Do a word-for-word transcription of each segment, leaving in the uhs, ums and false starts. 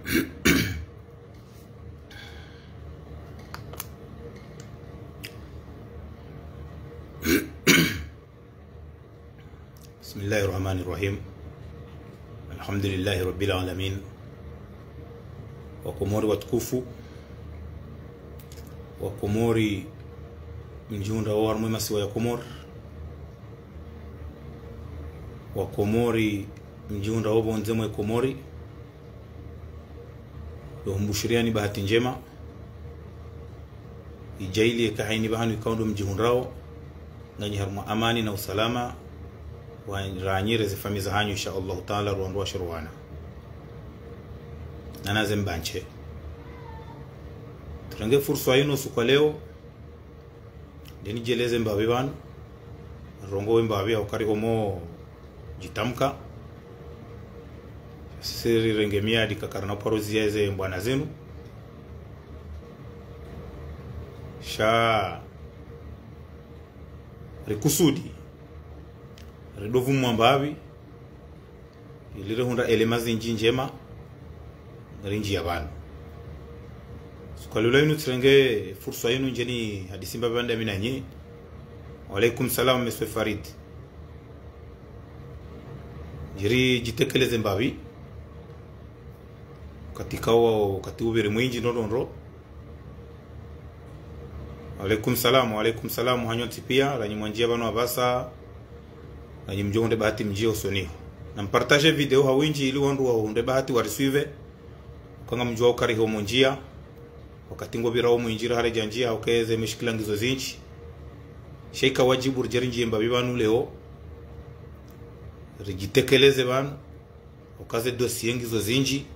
بسم الله الرحمن الرحيم. الحمد لله رب العالمين. Wakomori watukufu, Wakomori mdjihundrao harumwa ye masiwa ya Komori, Wakomori mdjihundrao pvondze mwe Komori, ndo humbushiriyani bahati ndjema. Idjaaliye eka hayina pvahanu ikao ndo mdjihundrao, nganyi harumwa amani na usalama, wa ranyire ze famiyi zahanyu, insha Allahu Taala, ruwandru washe ruwana. Nanaze mbanche. Turenge fursa yinu usiku wa leo, ndeni djeleze mbapvi pvanu, rongowe mbapvi ha ukaya ri homo djitamka. Sisi rirenge miadi kakara na uparo ziya ze mbwana zinu. Sha rikusudi, ridovumwa mbapvi, ili rihundre elema zindji ndjema, rindjiya pvanu. Usiku wa leo yinu tsirenge fursa yinu ndje nihadisi mbapvi pvanu ndami nanyi. Wa alaikum salam, Monsieur Farid. Ndjiri djitekeleze mbapvi. Wakati kawo, wakati upviri mwindji ndrondrondro. Wa alaikum salam, wa alaikum salam, hanyu ntsi piya, ranyi mwandjiya pvanu apvasa, ranyi mdjo hundre bahati mdjiye usoni ho. Na mpartage video ha windji ili wandru wahundre bahati warisuive. Ukaya ngamdjuwa ukaya ri homo ndjiya, wakati ngopvirao mwindji ra haredja ndjiya, ukeze mishikila ngizo zindji. Sha ika wadjibu ridje rindjiye mbapvi pvanu leo, ridjitekeleze pvanu. Ukaya ze dossier ngizo zindji,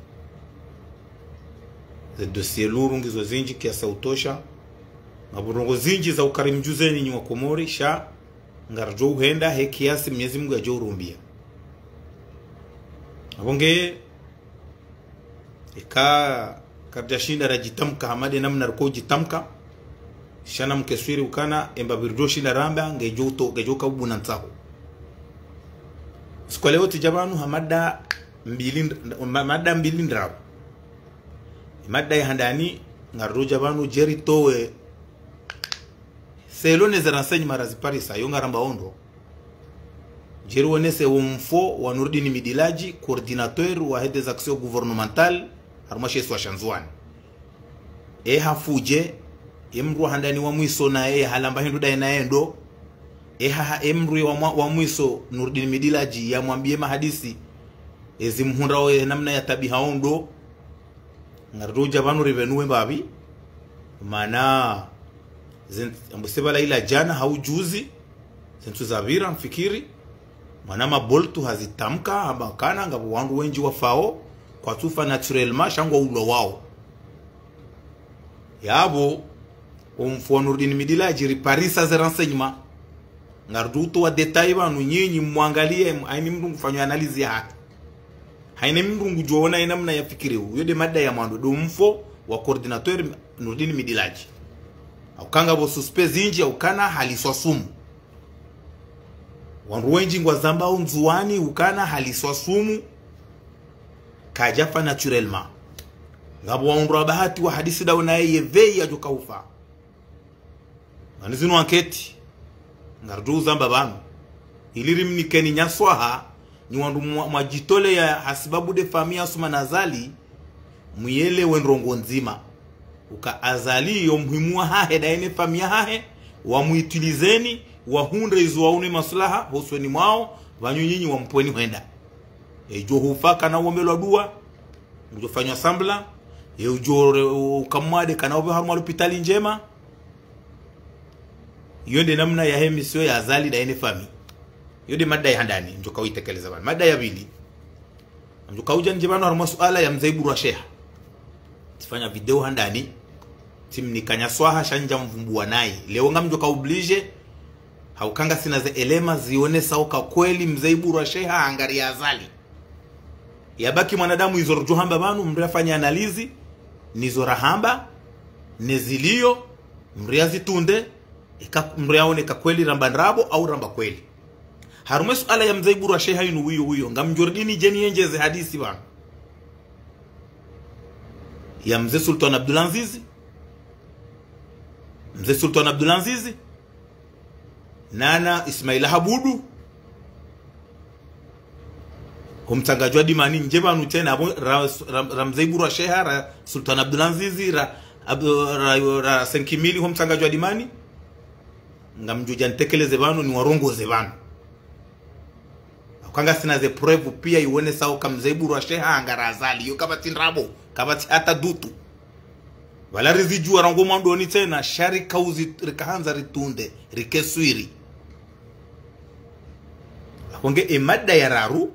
ze dossier lourd ngizo zindji kiasi ya utosha. Ngapvo ndrongoo zindji za ukaya rimdjuzeni nyi Wakomori, sha ngaridjo uhenda he kiasi Mwenyezi Mungu yadjo urumbiya. Apvo nge, eka karidjashinda radjitamka hama nde namna riko djitamka, sha namkeswiri ukaya, embapvi ridjoshinda ramba, ngedjo uto, ngedjo uka ubu na ntsaho. Usiku wa leo tsidja pvanu ha mada mbili nd-, ma-, mada mbili ndraru. Mada ya handani, ngaridjo dja pvanu dje ritowe, selon ze renseignements raziparisa, yo ngaramba ondro. Dje riwonese wo mfo wa Nourdine Midiladji, coordinateur wahe ze actions gouvernementales, harumwa she isiwa sha Ndzuwani. E hafu dje, e mdru wa handani wa mwiso naye halamba hindru ndaye naye ndo. E ha, ha, e mdru wa mwa-, wa mwiso Nourdine Midiladji yamwambiye mahadisi, ezi mhundrao ye namna ya tabiha ondro. Ngaridjo dja pvanu ripvenuwe mbapvi. Mana, zen-, ambu sepvala ila djana hau juzi, zentsu zapvira mfikiri, mwana Maboltu hazitamka, hamba ukaya ngapvo wandru wendji wafao, kwatsufa naturellement, sha ngwaulwao. Yapvo, o mfo wa Nourdine Midiladji riparisa ze renseignements. Ngaridjo utowa détail pvanu nyinyi mwangaliye, hayina mdru ngufanyo analyse yahahe. Hayina mdru ngudjo ona ye namna yafikiriyo. Yo nde mada ya mwando, ndo mfo wa coordinateur Nourdine Midiladji. Ukaya ngapvo suspect zindji, ukaya haliswa sumu. Wandru wendji ngwazambao Ndzuwani, ukaya haliswa sumu. Kadjafa naturellement. Ngapvo wandru wa bahati wahadisi ndawo naye ye veyi yadjo kaufa. Pvanu zinu enquête, ngaridjo uzamba pvanu. Ili rimnikeni nyaswaha, nyi wandru mwa-, mwadjitoleya hasibabu nde famiyi ya Assoumani Azali, muyelewe ndrongoo ndzima. Uka Azali yo muhimu wahahe ndaye ne famiyi yahahe, wamuitilizeni, wahundre izo waone maslaha, hosoni mwawo, pvanu nyinyi wampweni hwenda. Edjo hufa kana uombelwa dua, ngudjo fanywa sambla, edjo re-, uka mwade kana upve harumwa lopitali ndjema. Yo nde namna yahe mission ya Azali ndaye ne famiyi. Yo nde mada ya handani, mdjo kauitekeleza pvanu. Mada ya pvili. Mdjo kaudja ndje pvanu harumwa suala ya Mze Iburu wa Sheha. Tsifanya video handani, tsimnika nyaswaha sha ndja mvumbuwa naye. Leo ngamdjo ka obligé, hauka ngasina ze éléments zionesao uka kweli Mze Iburu wa Sheha hangariya Azali. Yabaki mwanadamu izo ridjo hamba pvanu, mdru yafanye analyse, nizo rahamba, ne ziliyo, mdru yazitunde, eka mdru yaone ka kweli ramba ndrabo, au ramba kweli. Harumwa suala ya Mze Iburu wa Sheha inu wiyo wiyo, ngamdjo ridini djeni yendjeze hadisi pvanu. ya Mze Sultan Abdulaziz. Mze Sultan Abdulaziz. Nana Ismaila Habudu. Ho mtsangadjwa Dimani, ndje pvanu tsena, apvo ra, ra, ra Mze Ibura Sheha, ra Sultan Abdulaziz, ra, Abdu, ra, ra Senkimili, ho mtsangadjwa Dimani. Ngamdjodja nitekeleze pvanu, niwarongoze pvanu. Hauka ngasina ze preuve pia iwonesao uka Mze Ibura Sheha, ngara Azali, yo kapvatsi ndrabo, kapvatsi hata dutu. Pvala rizidjuwa rangu mwandoni tsena, sha rikauzi, rikahandza ritunde, rikeswiri. Apvo nge emada ya raru,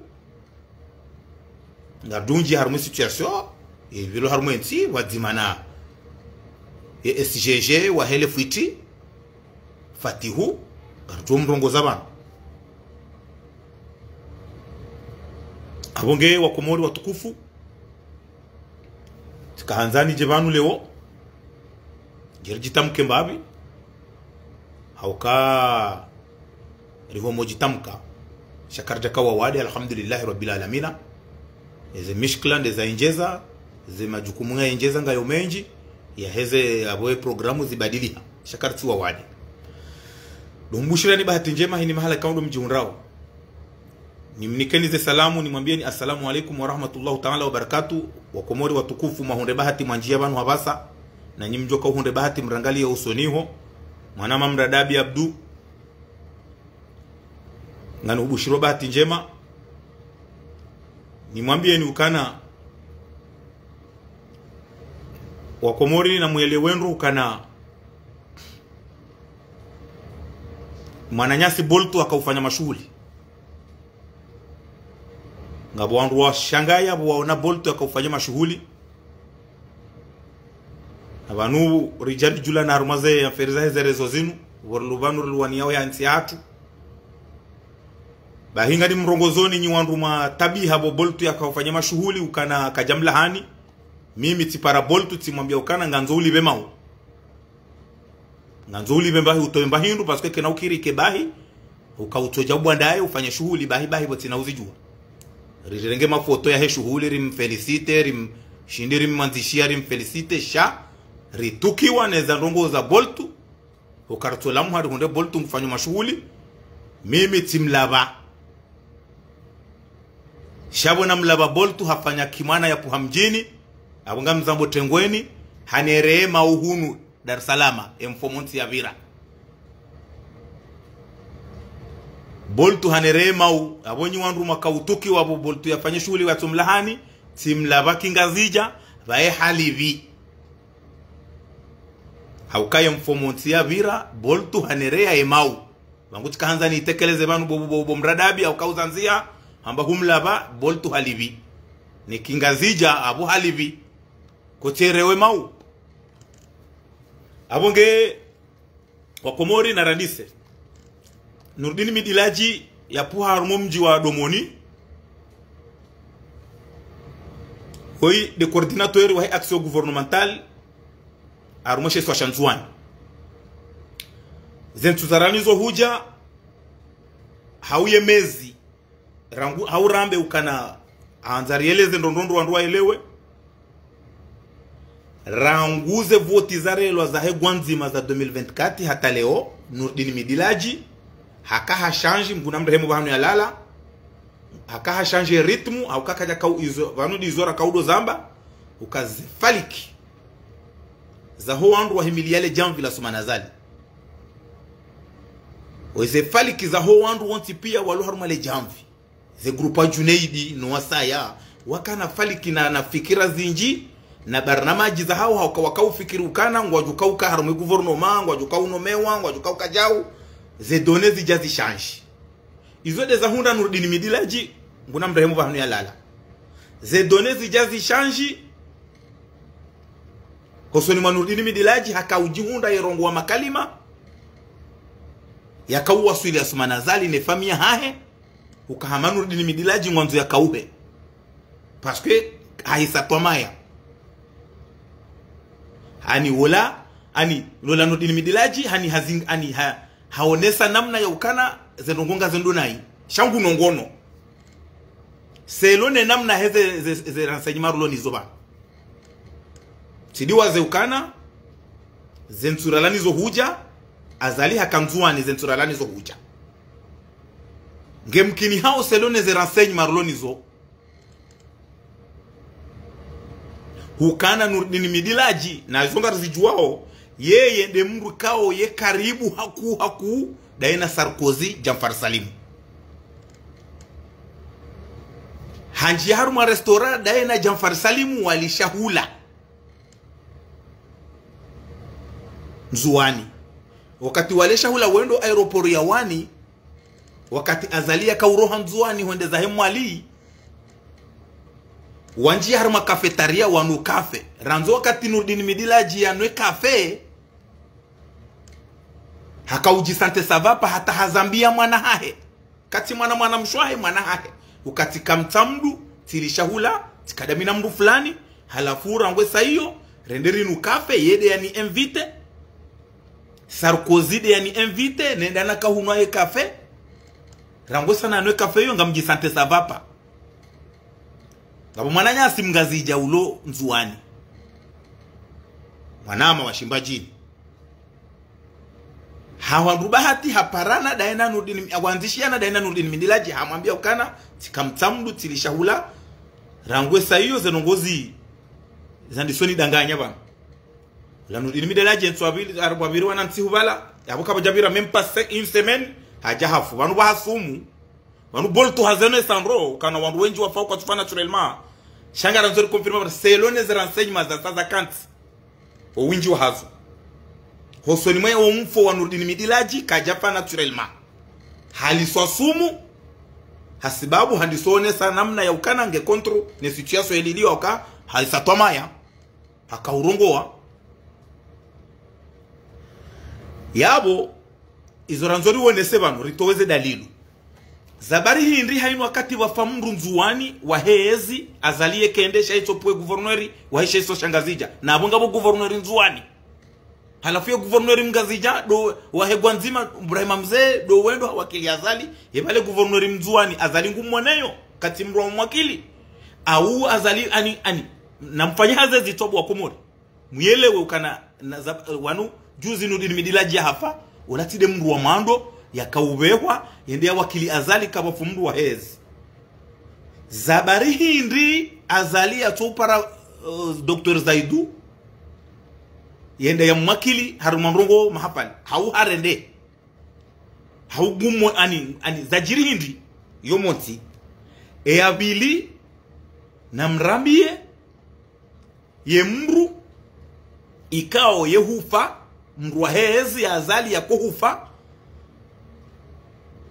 ngadundji harumwa situation, epvilo harumwa entsi, wadzima na ye S G G, wa hele fwiti, Fatihu, ngaridjo mrongoza pvanu. Apvo nge Wakomori watukufu, tsikahandza nidje pvanu leo, ngeri djitamke mbapvi, hauka rihomo djitamka, sha karidjaka wawade, alhamdulillahi rabbil alamina. Eze mishkila nde za endjeza, ze majukumu nga endjeza ngayo mendji, yaheze apvo ye programu zibadiliha, sha karitsi wawade. Ndo mbushirani bahati ndjema hini mahala kaundro mdjihundrao. Nimnikeni ze salamu, nimwambieni assalamu alaikum wa rahmatullahi ta'ala wa barakatuh. Wakomori watukufu, mwahundre bahati mwandjiya pvanu hapvasa. Na nyi mdjoka uhundre bahati mrangaliye usoni ho. Mwanama Mradabi Abdu. Ngani hubushirwa bahati ndjema. Nimwambieni ukana Wakomori na mwelewe ndro ukana mwananyasi Boltu hakaufanya mashuhuli. Ngapvo wandru washangaya pvo waona Boltu hakaufanya mashuhuli. Na pvanu ridja ridjulana harumwa ze affaire zaheze réseaux zinu, pvo rilu pvanu riluwaniyao ye ntsi yahatru. Bahi ngani mrongozoni nyi wandru mwatabiha pvo Boltu hakaufanya mashuhuli ukana kadjamlahani. Mimi tsipara Boltu tsimwambia ukana ngandzo ulipve mau. Ngandzo ulipve mbahi, utowe mbahi ndru, parce que kena ukiri ke bahi, uka utsodja ubwandaye, ufanye shuhuli, bahi, bahi, pvo tsina uzidjuwa. Rirenge mafoto yahe shuhuli, rimfelisite, rim, shindi rimwandzishiya, rimfelisite, sha, ritukiwa neza ndrongo za Boltu, uka ritsola muhari hundre Boltu ngufanyo mashuhuli, mimi tsimlapva. Sha pvo namlapva Boltu hafanya kimwana yapvuha mdjini, apvo ngamzambo tengweni, hanereye mau hunu Dar es Salaam, emfomontsi yapvira. Boltu hanereye mau, apvo nyi wandru mwakautukiwa pvo Boltu yafanye shuhuli watsomlahani, tsimlapva Kingazidja, pvaye halipvi. Hauka ye mfomontsi yapvira, Boltu hanereya ye mau. Pvangu tsikahandza nitekeleze pvanu bo, bo, bo, bo Mradabi, hauka uzandzia, hamba humlapva, Boltu halipvi. Ni Kingazidja, apvo halipvi. Kotserewe mau. Apvo nge Wakomori narandise. Nurdine Midiladji yapvuha harumwa mdji wa Domoni. Hoyi nde coordinateur wahe action gouvernementale harumwa she isiwa sha Ndzuwani. Ze ntsu zarani zo hudja, hauye mezi, rangu, haurambe ukana, handza rieleze ndrondrondro wandru waelewe. Rangu ze voti zarelwa zahe gwandzima za deux mille vingt-quatre hata leo, Nurdine Midiladji, haka hashanje, Mngu namrehemu pvahanu yalala, haka hashanje rythme, hauka kadja kau izo, pvanu ndizo rakaudo zamba, uka ze faliki zaho wandru wahimiliya le djamvi la Assoumani Azali. Oyi ze faliki zaho wandru wontsi pia walo harumwa le djamvi. Ze groupe wa Junaidi, no wasaya, wakana faliki na, na fikira zindji, na barnamaji zahao, hauka wakaufikiri ukana, ngwadjo kauka harumwa gouvernement, ngwadjo kaunomewa, ngwadjo kauka djau, ze données zidja zishanje. Izo nde zahundra Nurdine Midiladji, Mngu namrehemu pvahanu yalala. Ze données zidja zishanje, hosoni mwa Nurdine Midiladji, hakaudjihundra yerongowa makalima, yakauwaswili Assoumani Azali ne famiyi yahahe, uka hama Nurdine Midiladji ngwandzo yakauhe. Parce que hahisa twamaya. Hani wola, hani lola Nurdine Midiladji, hani hazing, hani ha, haonesa namna ya ukana ze ndrongo ngazendo nayi. Sha ngunongono. Selon ne namna heze, ze, ze renseignement rulo nizo pvanu. Tsi ndiwaze ukana, ze ntsuralani zo hudja, Azali haka Ndzuwani ze ntsuralani zo hudja. Nge mkini hao selon ze renseignements rilo nazo, hukana Nurdin Midiladji, na zo ngarizidjuwao, yeye nde mdru ikao ye karibu hakuu hakuu, daye na Sarkozy, Djanfar Salim. Handjiya harumwa restaurant, daye na Djanfar Salim wali shahula Ndzuwani. Wakati wale shahula wendo aéroport ya Wani, wakati Azali yaka uroha Ndzuwani hwende zahe Mwali, wandjiya harumwa cafétéria wanwe café. Randzi wakati Nurdin Midiladji yanwe café, haka udji sentir ça va pas hata hazambiya mwana hahe. Katsi mwana, mwana mshe wahe, mwana hahe. Ukati kamtsamdu, tsili shahula, tsikadamina mdru fulani, halafu rangu esaiyo, rende rinwe café, ye nde yani invité. Sarkozy nde yani invité, nende naka hunwa ye café. Rangu esa nanwe café yo, ngamdji sentir ça va pas. Ngapvo mwananyasi mngazidja ulo Ndzuwani. Mwanama wa Shimbadjini. Hahwandru bahati haparana daye na Nurdin, hwandzishiyana daye na Nurdin Midiladji, hamwambiya ukana, tsika mtsamdu, tsili shahula, rangu esaiyo ze ndrongoo zi, zandiso nidanganya pvanu. La Nurdin Midiladji ntsu wapvili, haripvo wapviri wana ntsihu pvala, yapvo kapvadjapvira même pas une semaine, hadja hafu. Pvanu pvwa hasumu, pvanu boltu hazeno esandro, ukana wandru wendji wafa kwatsufa naturellement. Sha ngarandzo ri confirmer, selon ze renseignements za, za, za kantsi. Owindji wahazo. Hosoni mwe omfo wa Nurdin Midiladji kadjafa naturellement. Haliswa sumu, hasibabu handiso onesa namna ya ukana nge contre ne situation yeliliyo uka, halisatwa maya, haka urongowa. Yapvo, izo randzo riwonese pvanu, ritowe ze dalilu. Za bari hindri hayinu wakati pvafa mdru Ndzuwani, wahe ezi, Azali yeka ende, sha itso pvwe gouverneur, wahe sha iso sha Ngazidja. Na apvo ngapvo gouverneur Ndzuwani. Halafu ye gouverneur Mngazidja, ndo wahe Ngwandzima, Ibrahima Mze, ndo wendo hawakili Azali, ye pvale gouverneur Mndzuwani, Azali ngumwoneyo, katsi mdru wa mwakili. Au Azali, ani, ani, namfanye hazi zitsobu wa Komori. Muyelewe ukana, na, za, wanu, juzi Nurdin Midiladji yahafa, ola tsi nde mdru wa mwando, yaka upvehwa, yende yawakili Azali kapvwafu mdru wahe ezi. Za bari hindri Azali yatso upara, eh, Docteur Zaidou, yende yamwakili harumwa ndrongoo mahafali. Hau harende. Hau gumo ani, ani zadjiri hindri. Yo montsi. Eya pvili, namrambiye, ye mdru ikao ye hufa, mdru wahe ezi ya Azali yako hufa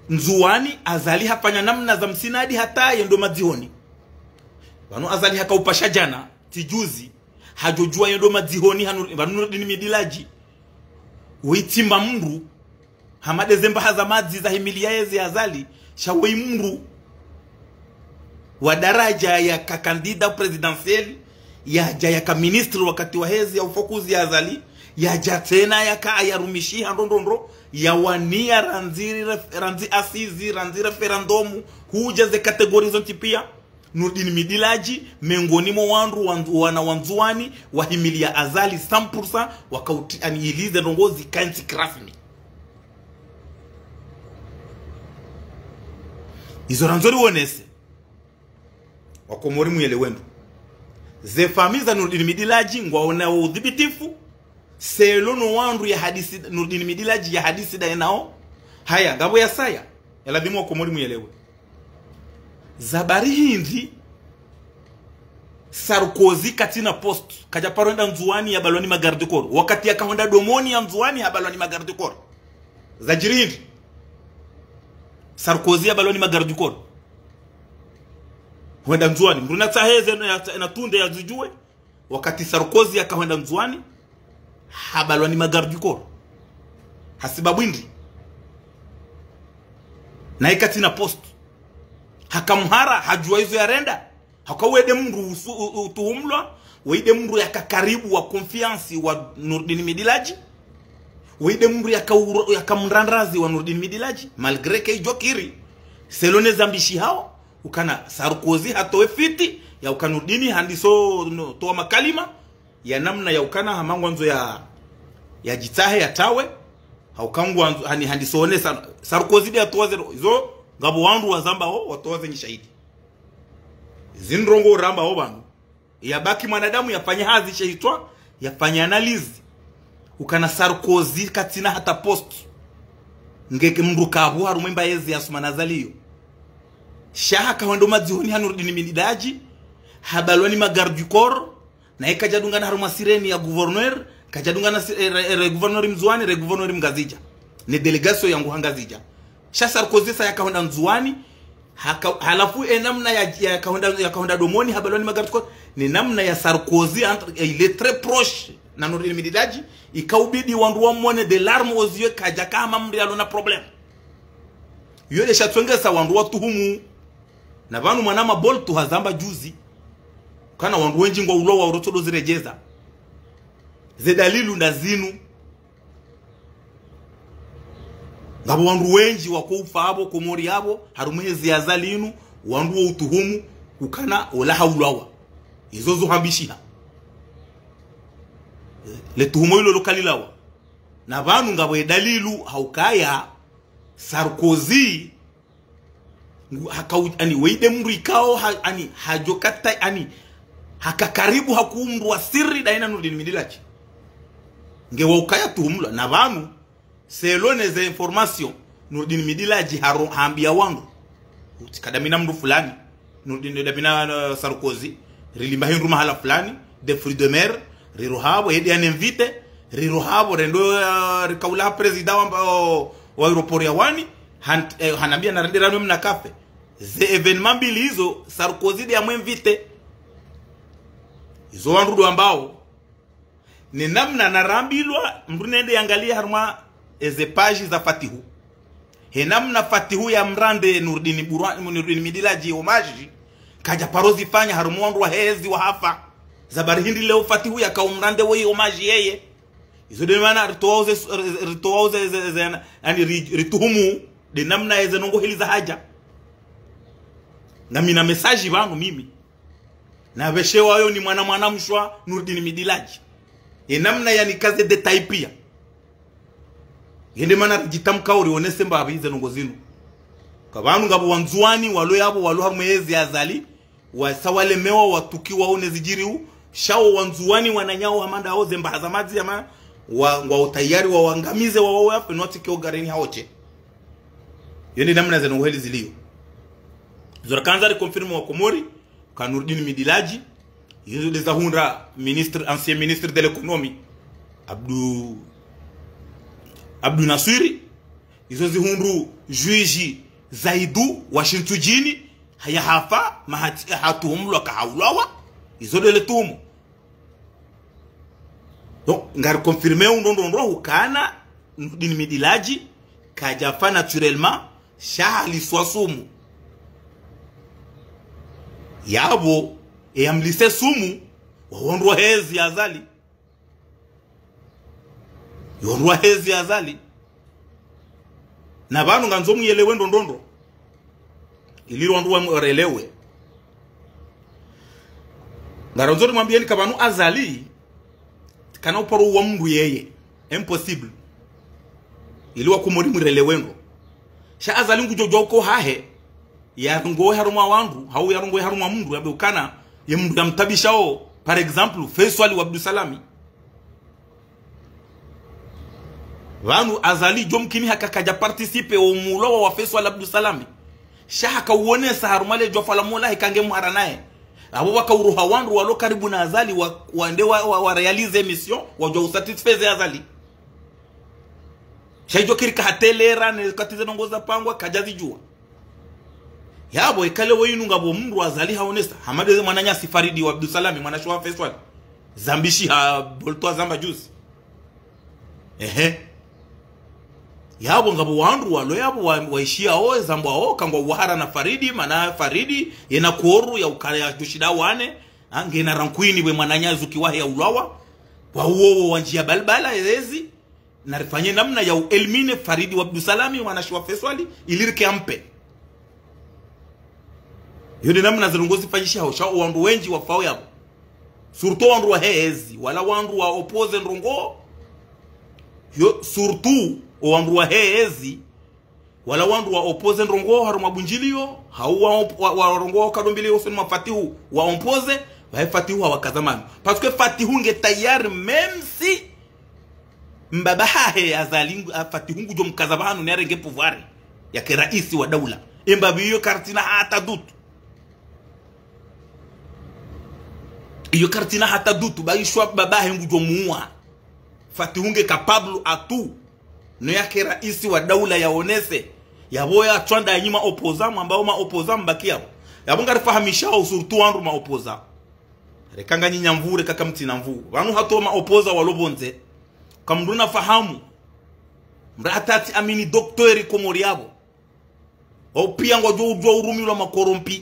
Ndzuwani, Azali hafanya namna za msinadi hata yendo madzihoni. Pvanu Azali haka upasha djana, tsi juzi, hadjodjuwa yendo madzihoni hanu, pvanu Nurdin Midiladji. Witsimba mdru, hama nde ze mbaha za madzi zahimiliya ezi ya Azali, sha woyi mdru wa daraja yaka candidat présidentiel, yadja yaka ministre wakati wahe ezi ya ufokuzi ya Azali, yadja tsena yaka ayarumishiha ndro ndro ndro, yawaniya randzi ref-, randzi assises, randzi référendum, hudja ze catégories zontsi piya. Nurdin Midiladji, mengoni mwa wandru wa Ndzu-, wana wa Ndzuwani, wahimiliya Azali cent pour cent, waka uti-, ani ili ze ndrongoo zikae ntsi kirasmi. Izo randzo riwonese. Wakomori muyelewe ndro. Ze famille za Nurdin Midiladji, ngwaonao udhibitifu, selon no wandru ya hadisi, Nurdin Midiladji ya hadisi daye nao. Haya, ngapvo ya saya. Ya lazimu Wakomori muyelewe. Za bari hindri, Sarkozy katsina poste, kadja paro hwenda Ndzuwani yabalwa ni ma garde-corps. Wakati yaka hwenda domoni ya Ndzuwani habalwa ni ma garde-corps. Zadjiri hindri, Sarkozy yabalwa ni ma garde-corps. Hwenda Ndzuwani, mdru natsaheze na, na tunde yazidjuwe. Wakati Sarkozy yaka hwenda Ndzuwani, habalwa ni ma garde-corps. Hasibabu hindri. Naye katsina poste. Haka mhara, hadjuwa izo yarenda. Haka woyi nde mdru usu-, u-, utuhumlwa, woyi nde mdru yaka karibu wa confiance wa Nurdin Midiladji. Woyi nde mdru yaka uro-, yaka mrandrazi wa Nurdin Midiladji. Malgré que idjo kiri. Selon ne zambishihao. Ukana Sarkozy hatowe fiti, ya uka Nurdin handiso no, towa makalima, ya namna ya ukana hama ngwandzo ya, ya djitsahe ya tawe, ha uka ngwandzo, hani, handi sone sana. Sarkozy nde ya towa zero, izo, ngapvo wandru wazamba wo, watowa zenyi shahidi. Zindrongo uramba wo pvanu. Ya baki mwanadamu ya fanya hazi shahitwa, ya fanya analyse. Ukana Sarkozy katsina hata poste. Ngeke mndru kapvo harumwa emba yezi ya Assoumani Azali yo. Sha haka hwendo madzihoni ha Nourdine Midhidjadji, habalwa ni ma garde du corps, naye kadjadungana harumwa sireni ya gouverneur, kadjadungana si-, eh, re, re gouverneur Mndzuani, re gouverneur Mngazidja. Ne délégation yangu ha Ngazidja. Sha Sarkozy sa yaka hwenda Ndzuani, haka, halafu e namna ya, ya kahonda, ya kahonda domoni, habalwa ni ma garde du corps, ni namna ya Sarkozy, entre, eh, il est très proche na Nourdine Midhidjadji, ikaubidi wandru wamone des larmes aux yeux, kadjaka hama mndru yalo na problème. Yo nde sha tsongesa wandru watuhumu. Na pvanu mwana Maboltu hazamba juzi. Kana wandru wendji ngwaulwa wa urotsodo ziredjeza. Ze dalilu nda zinu. Ngapvo wandru wendji wako ufa apvo Komori apvo, harumwa ezi ya Azali inu, wandru wo utuhumu, ukana ola haulwawa. Izo zo hambishiha. Le tuhumo ilo lo kalilawa. Na pvanu ngapvo e dalilu ha ukaya Sarkozy, ngu, haka u-, ani, weyi nde mndru ikao, ha, ani, hadjo kata, ani, haka karibu haku mndru wa siri daina Nourdine Midhidhadji. Nge wa ukaya tuhumulwa, na pvanu, selon ze informations, Nourdine Midhidhadji haro, hambia wandru. Uti kadamina mndru fulani. Nourdine damina, eh, Sarkozy, rilimba hindru mahala fulani, des fruits de mer, riro hapvo, yedi ane invité, riro hapvo, rendo, eh, rikaula ha président wa mba-, o, wa aéroport ya Wani, han-, eh, hanambia narende ranwe mna café. Ze événement mbili izo, Sarkozy nde ya mwe invité. Izo wandru ndo wambao. Ne namna narambilwa, mndru nende yangalie harumwa eze page za Fatihu. He namna Fatihu ya mrande Nourdine Bourhane, Nourdine Midhidhadji hommage, kadja paro zifanya harumwa wandru wa hezi wa hafa. Za bari hindri leo Fatihu yaka umrande woyi hommage yeye. Izo nde mana ritowa uze, ritowa uze, ze, ze, ani ri-, rituhumu, nde namna eze ndrongoo heli za hadja. Na mi na message pvanu mimi. Na pveshe wayo ni mwana mwana mshe wa Nourdine Midhidhadji. Ye namna yanika ze détails pia. Ye nde mana ridjitamka uri onese mbapvi ze ndrongoo zinu. Ka pvanu ngapvo Wandzuani, walo yapvo, walo harumwa ezi ya Azali, wasa walemewa, watukiwa, one zidjiriu, sha wo Wandzuani wananyawo hama nda wo ze mbaha za madzi yama, wa, ngwao tayari, wa wangamize, wa, wa, wa, fenwa tike ogareni haoche. Yo nde namna ze ndrongoo heli zilio. Zo rakandza ri confirme wa Komori, ka Nourdine Midhidhadji, izo nde zahundra ministre, ancien ministre de l'économie, Abdou, Abdou Nassouiri, izo zihundru juge Zaidou wa Shintsudjini, haya hafa, mahati, hatuhumulwa ka haulwawa, izo nde le tuhumu. Donc, ngari confirme undrongoo ndrongoo hukana, Nourdine Midhidhadji, kadjafa naturellement, sha haliswa sumu. Yapvo, e yamlise sumu, wa wandru wa hezi ya Azali. Yo wandru wa hezi ya Azali. Na pvanu ngandzo muyelewe ndrongoo ndrongoo. Ili wandru wa mwerelewe. Ngarandzo rimwambieni ka pvanu Azali, kana uparo wa mndru yeye. Impossible. Ili wa Komori mwerelewe ndro. Sha Azali ngudjo djuwa uka hahe, yarongowe harumwa wandru, hau yarongowe harumwa mndru, yabe ukana, ye mndru yamtabishao, par exemple, Faiswali wa Abdou Salami. Pvanu Azali djo mkini haka kadja participe o mulowa wa Faiswali Abdou Salami. Sha haka uonesa harumwa le djofala mola heka nge muhara naye. Apvo waka uroha wandru walo karibu na Azali wa, wande wa, wa, wa réaliser mission, wadjuwa usatisfaire Azali. Sha idjo kiri ka hatelera ne kati ze ndrongoo zapangwa kadja zidjuwa. Yapvo, ikale wo inu ngapvo mndru Azali haonesa. Hama nde ze mwananyasi Faridi wa Abdou Salami, mwanashe wa Faiswali. Zambishi ha Bolto zamba juzi. Ehe. Yapvo ngapvo wandru walo yapvo wa, waishiyao, zambwao, ka ngwao wahara na Faridi, mana Faridi, yena koru ya ukaya djoshinda wane, ha, ngena rankwini we mwananya zuki wahe ya ulwawa. Kwa uwo wo wandjia balbala, ezi. Na rifanye namna ya u éliminer Faridi wa Abdou Salami, mwanashe wa Faiswali, ili rike en paix. Yo nde namna ze ndrongoo zifanyishihao, sha o wandru wendji wafao yapvo. Surtout wandru wahe ezi, wala wandru wa opposé ndrongoo. Yo, surtout wandru wahe ezi, wala wandru wa opposé ndrongoo harumwa Bundjiliyo, hau wa, wa, wa ndrongoo kadombili yo soni mwa Fatihu, wa opposé, wahe Fatihu hawakaza manu. Parce que Fatihu nge tayari, même si mbaba hahe Azali ngu-, a, Fatihu ngudjo mkaza pvanu ne arenge pouvoir yake raisi wa daula. Emba pvi iyo karitsina hata doute. Iyo karitsina hata doute, ba ishwa mbaba hahe ngudjo muwa. Fatihu nge capable à tout. No yake raisi wa daula yaonese. Yapvo ya tswanda nyi ma opposant, mwamba o ma opposant mbaki yapvo. Yapvo ngarifahamishao surtout wandru ma opposant. Reka nganyi nyamvu, reka kamtsina mvu. Pvanu hata o ma opposant walo pvondze. Kamdru na fahamu. Mdru hata tsi amini docteur Komori yapvo. Wao pia ngwadjo udjua urumilwa ma corrompus.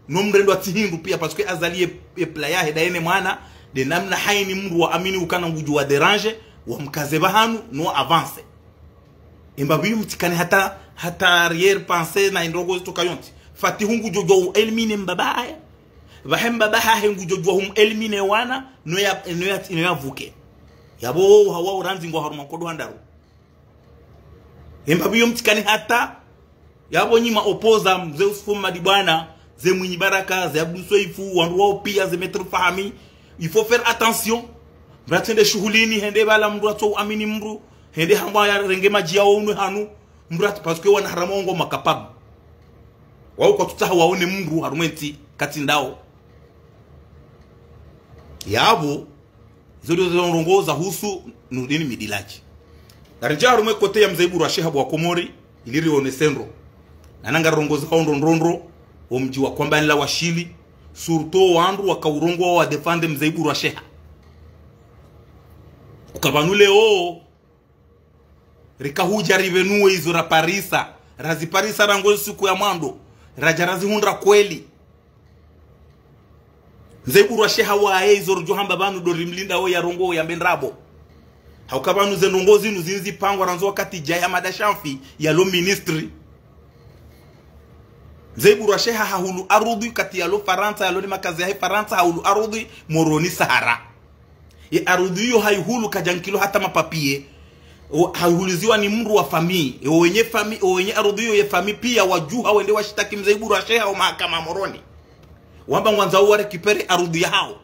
No mrendwa tsi hindru pia, parce que Azali ye, ye plan yahe nda yene mwana, nde namna haini mdru wa amini ukana ngudjo wa déranger, wa mkaze pvahanu, no avance. Emba pvi iyo mtsikane hata, hata arrière-pensée na indrongoo zitsoka yontsi. Fatihu ngudjo djua u éliminer mbaba hahe. Pvahe mbaba hahe ngudjo djua hum éliminer wana, no ya, no ya, no ya vuke. Yapvo hawa urandzi ngwa harumwa nkodo handaru. Emba pvi iyo mtsikane hata, yapvo nyi ma opposant, mze Yusufu Mmadi Bwana, ze Mwinyi Baraka, ze Abdu Sweifu, wandru wao pia, ze Maître Fahmi. Il faut faire attention. Mdru atsende shuhulini, hende pvala mdru atso amini mdru, hende hamba yarenge madji ya unwe hanu, mdru at-, parce que wana haramu ngwao ma capable. Wao kwatsutsaha waone mdru harumwa entsi, katsi ndawo. Yapvo, izo ndo zo ndrongoo zahusu Nurdin Midiladji. Ngarindjia harumwa e côté ya mze Iburu wa Sheha bo wa Komori, ili rionese ndro. Nana ngarirongozao ndro ndro ndro, o mdji wa Kwambanila wa Shili, surtout wandru waka urongoa wa défendre mze Iburu wa Sheha. Uka pvanu leo, rika hudja ripvenuwe izo raparisa, raziparisa rangu ntsiku ya mwando, radja razihundra kweli. Mze Iburu wa Sheha waye izo ridjo hamba pvanu ndo rimlinda wo yarongoe yambe ndrabo. Hauka pvanu ze ndrongoo zinu zindji zipangwa randzi wakati Djae Hamada Shanfi yalo ministre. Mze Iburu wa Sheha hahulu arudhi wakati yalo Farantsa, yalo ni makazi yahe Farantsa, hahulu arudhi Moroni Sahara. Ye arudhi iyo hayihulu kadjankilwa hata mapapier. O, hayihuluziwa ni mdru wa famille. E, o wenye fami-, o wenye arudhi iyo ye famille pia wadjuha wende washitaki mze Iburu wa Sheha o mahakama Moroni. Wamba ngwandzao wa récupérer arudhi yahao.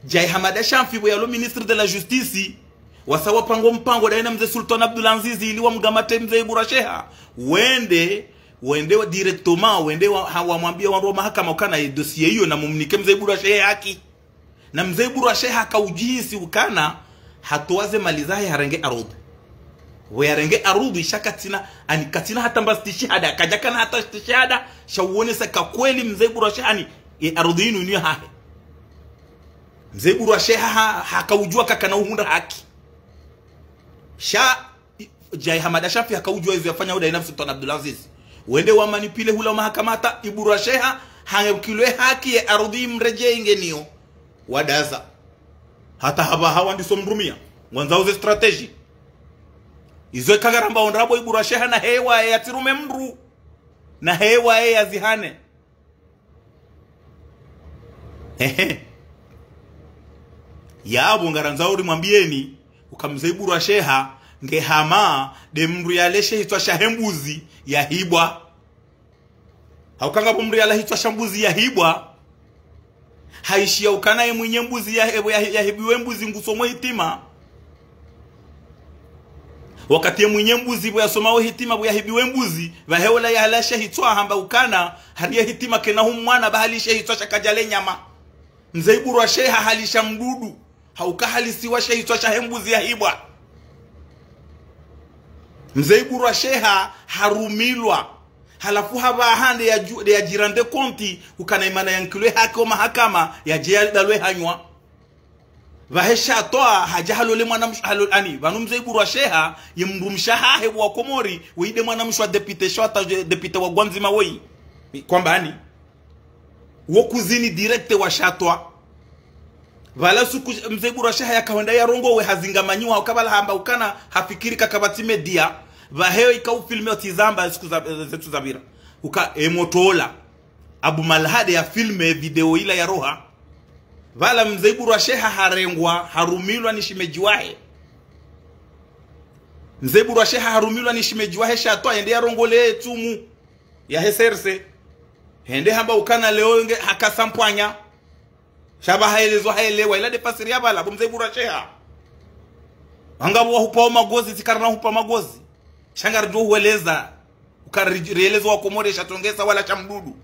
Djae Hamada Shanfi bo yalo ministre de la justice, wasa wapanga o mpango ndaye na mze Sultan Abdul Aziz ili wamgamate mze Iburu wa Sheha. Wende, wende wa directement, wende wa, ha, wamwambia wandru wa mahakama ukana ye dossier iyo na mumnike mze Iburu wa Sheha haki. Na mze Iburu wa Sheha haka udjihisi ukana, hatowa ze mali zahe harenge arudhi. Pvo yarenge arudhi sha katsina, ani katsina hata mba stishihada, kadjakana hata stishihada, sha uonesa ka kweli mze Iburu wa Sheha ani, ye arudhi inu ni yahahe. Mze Iburu wa Sheha ha, haka udjua kakana uhundra haki. Sha, i-, Djae Hamada Shanfi haka udjua izo yafanya udayi na Sultan Abdul Aziz. Wende wa manipuler hula mahakama hata Iburu wa Sheha, hangekilwe haki ye arudhi imredjei ngeniyo. Wadaza. Hata hapvaha wandiso mrumia. Ngwandzao ze stratégie. Izo eka ngaramba o ndrabo Iburu wa Sheha na hewa ye yatsirume mdru. Na hewa ye yazihane. Ehe. Yapvo ngarandzao rimwambieni, uka mze Iburu wa Sheha, nge hama, nde mdru yale she hitswa shahe mbuzi, yahibwa. Hauka ngapvo mdru yala hitswa sha mbuzi yahibwa, hayishia ukana ye mwinyi mbuzi ya, ya, yahibiwe mbuzi ngusomo hitima. Wakati ye mwinyi mbuzi pvo yasoma o hitima pvo yahibiwe mbuzi, pvahe ola yahala she hitswa hamba ukana, hali ye hitima kena hu mwana ba hali she hitswa sha kadjale nyama. Mze Iburu wa Sheha halisha mdudu. Hauka halisiwa she hitswa shahe mbuzi yahibwa. Mze Iburu wa Sheha harumilwa. Halafu hapvaha nde yadju-, nde yadjira nde konti, ukana imana yankilwe haki o mahakama, yadje yadalwe hanywa. Pvahe sha towa, hadja halole mwana msh-, halo-, ani, pvanu mze Iburu wa Sheha, ye mdrumshe wahahe wa Komori, weye nde mwana mshe wa député sha hata je-, député wa Gwandzima woyi. Kwamba ani? Wo cousine direct wa sha towa. Pvala suku mze Iburu wa Sheha yakahwenda yarongowe hazingamanyiwa, hauka pvala hamba ukana hafikiri kakapvatsi média. Pvahe yo ika ufilme otsi zamba siku za, ze tsu zapvira. Uka e moto ola. Abu Malhade yafilme video ila yaroha. Pvala mze Ibura Sheha harengwa, harumilwa ni shemedji wahe. Mze Ibura Sheha harumilwa ni shemedji wahe sha hatru yende yarongole tsumu yahe serse. Hende hamba ukana leo nge haka sampwanya. Sha pva haelezwa haelewa, ila nde fasiri ya pvala, bo mze Ibura Sheha. Wanga pvo wahupvao magozi, tsi karina hupva magozi. Sha ngaridjo hueleza, uka ri-, rieleza wakomori sha tongesa wala sha mdudu.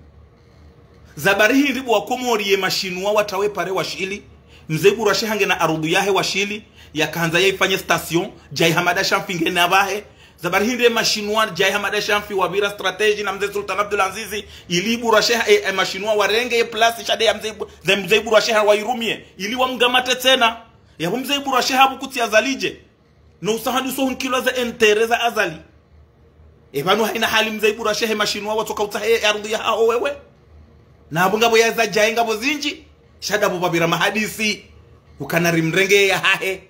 Za bari hindri bo wakomori ye mashinwa watrawe pare washili. Mze Ibura Sheha ngena arudhu yahe washili, yakahandza yaifanye station, Djae Hamada Shamfi ngena pvahe. Za bari hindri ye mashinwa, Djae Hamada Shamfi wapvira stratégie na mze Sultan Abdulazizi, ili Ibura Sheha, e, e mashinwa warenge ye place sha nde ya mze Ibu-, ze mze Ibura Sheha wairumie, ili wamgamate tsena. Yapvo mze Ibura Sheha pvo kutsi Azali dje. No usaha nduso hunkilwa za intérêt za Azali. E pvanu haina hali mze Ibura Sheha mashinwa watsoka utsahe e arudhu yahaho wewe. Na pvo ngapvo ya za Djae ngapvo zindji. Sha ndapvo pvapvira mahadisi. Ukana rimrenge yahahe.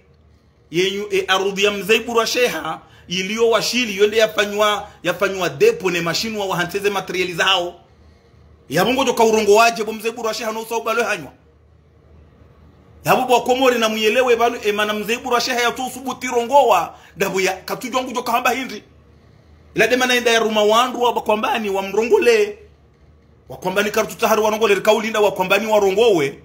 Yenyu e arudhu ya mze Ibura Sheha, iliyo washili, yo nde yafanywa, yafanywa dépôt ne mashinwa wahantse ze matériel zahawo. Yapvo ngodjo ka urongowa dje bo mze Ibura Sheha no usaha ubalwe hanywa. Yapvo bo wakomori na muyelewe pvanu, e mana mze Ibura Sheha yatsu usubuti rongowa, ndapvo ya, katsudjuwa ngudjo kahamba hindri. Ila nde mana yenda yaruma wandru wa Bakwambani wamrongole. Wakwambani karitsutsaha hari warongole, rikaulinda Wakwambani warongowe.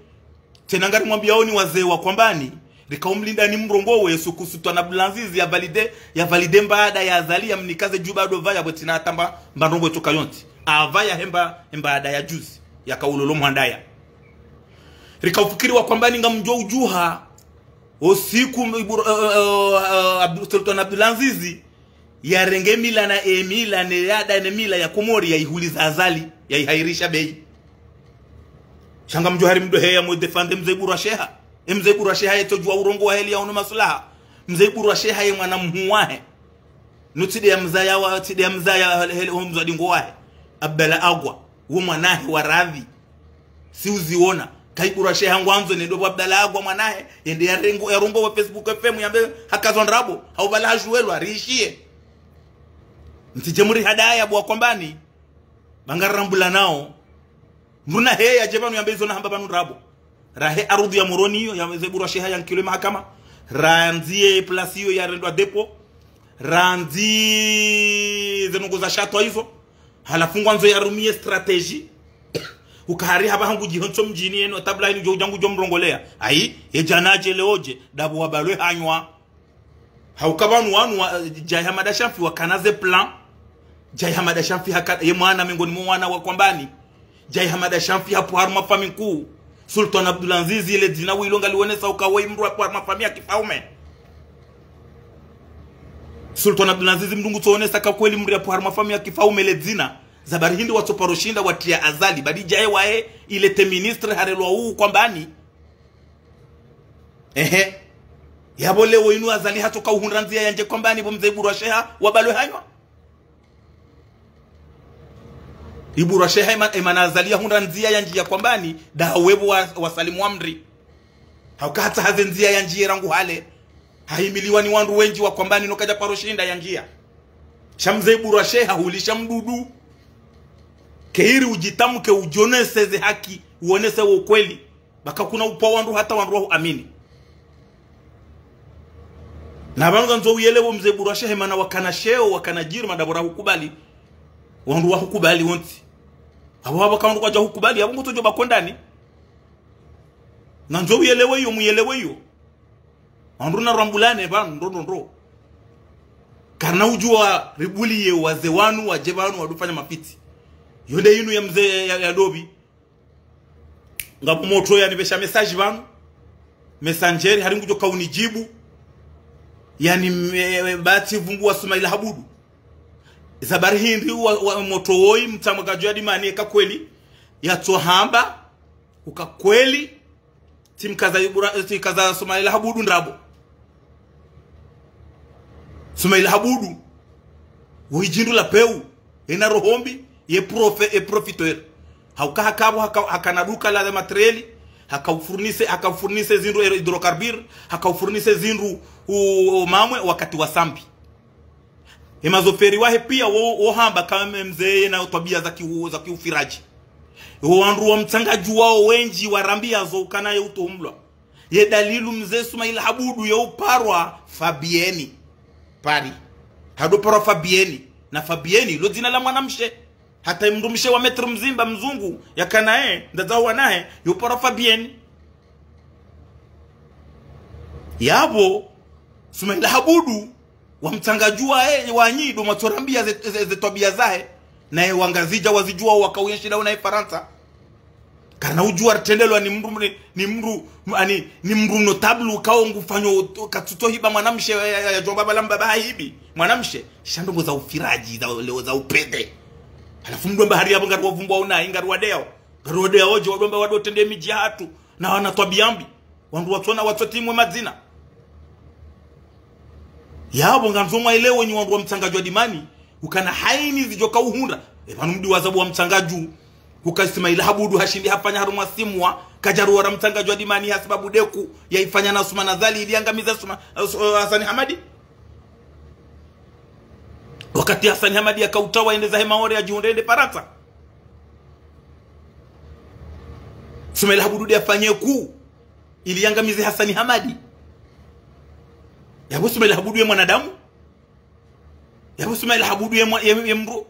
Tsena ngarimwambiyaoni wazee Wakwambani, rikaumlinda ni mrongowe, suku Sultan Abdulazizi ya valide, ya valide mbaada ya Azali yamnika ze djuba ndo pvaya pvwe tsina hata mba, mba ndrongo itsoka yontsi. Apvaya hemba, hembaada ya juzi, yakaulolo mhandaya. Rikaufikiri Wakwambani ngamdjo udjuha, o siku Ibura-, eh, eh, eh, Abdu-, Sultan Abdulazizi, yarenge mila na e mila, ne yada ne mila ya Komori, yaihuliza Azali, yaihairisha beyi. Sha ngamdjo hari mdo heya mudéfendre mze Ibura Sheha. E mze Ibura Sheha yetsodjuwa urongowa heli yaono maslaha. Mze Ibura Sheha ye mwana mhuu wahe. No tsi nde ya mzaya wa, tsi nde ya mzaya hele, hele ho mzadingo wahe. Abdala Agwa, wo mwanahe wa radhi. Si uziona. Ka Ibura Sheha ngwandzo nende pvo Abdala Agwa mwanahe, yende yarengo, yarongowe Facebook F M yambe hakazo ndrabo, hau pvala hashuwelwa, riishiye. Mtsidje murihadaya bo Wakwambani. Pvanga rambula nao. Mdru na heya dje pvanu yambe izo nahamba pvanu ndrabo. Rahe arudhu ya Moroni iyo, ya mze Ibura Sheha yankilwe mahakama. Randzi ye place iyo yarendwa dépôt. Randzi ze ndrongo za shatwa izo. Halafu ngwandzo yarumiye stratégie. Uka hari hapvaha ngudjiho ntso mdjini yeno, tabla inu djo udja ngudjo mrongoleya. Ayi, ye djana dje leo dje, ndapvo wabalwe hanywa. Hauka pvanu wanu wa, Djae Hamada Shamfi wakana ze plan. Djae Hamada Shamfi haka, ye mwana mengoni mwa wana wa Kwambani. Djae Hamada Shamfi hapvo harumwa fami nkuu. Sultan Abdulazizi ile dzina wilo ngalionesa uka we mdru hapvo harumwa fami ya kifaume. Sultan Abdulazizi mdru ngutsoonesa ka kweli mdru hapvo harumwa fami ya kifaume ile dzina. Za bari hindri watsoparo shinda watriya Azali. Badi Djae waye ile te ministre harelwa uu Kwambani. Ehe. Yapvo leo inu Azali hatsoka uhundra ndziya yandje Kwambani pvo mze Ibura Sheha wabalwe hanywa. Ibura Sheha ema-, emana Azali yahundra ndziya yandjiya Kwambani, nda wepvo wa, wasalimu amri. Hauka hatsaha ze ndziya yandjiye rangu hale. Hahimiliwa ni wandru wendji wa Kwambani no kadja paro shinda yandjiya. Sha mze Ibura Sheha hulisha mdudu. Kayiri udjitamke udjonese ze haki, uonese wo kweli. Baka kuna upva wandru hata wandru wahuamini. Na pvanu ngandzo uyelewe mze Ibura Sheha emana wakana sheo, wakana djirma ndapvo rahukubali. Wandru wahukubali wontsi. Apvo apvo ka wandru kwadja hukubali, apvo ngutsodjo bakondani. Ngandzo uyelewe iyo, muyelewe iyo. Wandru na rambulane pvanu, ndo, ndo, ndo. Karina udjuwa ribuliye wazee wanu, wadje pvanu, wadufanya mafitsi. Yo nde inu ya mze ya, ya, ya dobi. Ngapvo motro yanipvesha message pvanu. Messenger, hari ngudjo kaunidjibu. Yani, me-, bahati vungu wa Sumaila Habudu. Za bari hindri wa, wa motro woyi, mtsamwe kadjo ya dimani eka kweli. Yatsohamba, uka kweli. Tsimkaza Ibura-, tsimkaza Sumaila Habudu ndrabo. Sumaila Habudu. Wo idjindru la peu. Ena roho mbi. Ye profe-, ye profiteur. Hauka hakapvo haka-, hakana duka la matériel. Haka ufurnise, haka ufurnise zindru hydrocarbures. Haka ufurnise zindru u-, u-, mamwe wakati wa sambi. Emazoferi wahe piya wo, wo hamba kama mze yena twabia za kiu-, za kiufiradji. Wo wandru wa Mtsangaju wao wendji warambia zo ukana ye utohumlwa. Ye dalilu mze Sumaila Habudu ye uparwa Fabieni. Pari. Hado parwa Fabieni. Na Fabieni, lo dzina la mwanamshe. Hata mdrumshe wa Maître Mzimba mzungu, yakana ye, ndadza wanahe, yo parwa Fabieni. Yapvo, Sumaila Habudu, wa Mtsangaju waye, wanyi ndo mwatsorambia ze, ze, ze twabia zahe. Naye Wangazidja wazidjua wakauyeshila unaye Farantsa. Karina udjua ritrendelwa ni mdru, ni, ni mdru, ani, ni mdru notable ukao ngufanyo, katsutohiba mwanamshe, ya, ya, ya, djomba bala mbaba hahibi. Mwanamshe, sha ndrongo za ufiradji, za, leo za upede. Halafu mdru amba hari yapvo ngari wavumbua unayi, ngari wadeo. Ngari wadeo dje, wado amba wado trende midji yahatru. Na wana twabia mbi. Wandru watsona, watsotimwe madzina. Yapvo ngandzo mwaelewe nyi wandru wa Mtsangaju wa Dimani, ukana haini zidjoka uhundra. E pvanu mdru wa zabu wa Mtsangaju, uka Ismaila Habudu hashindi hafanya harumwa simwa, kadjaruwara Mtsangaju wa Dimani hasibabu deku, ya ifanya na Suma na Azali, ili yangamiza Suma, eh, Su-, eh, Hasani Hamadi. Wakati Hasani Hamadi yakautawa yende zahe Maore yadjihundre yende Farantsa. Sumaila Habudu nde afanye ku, ili yangamize Hasani Hamadi. Yapvo Sumaila Habudu ye mwanadamu. Yapvo Sumaila Habudu ye mwa-, ye, ye mdru.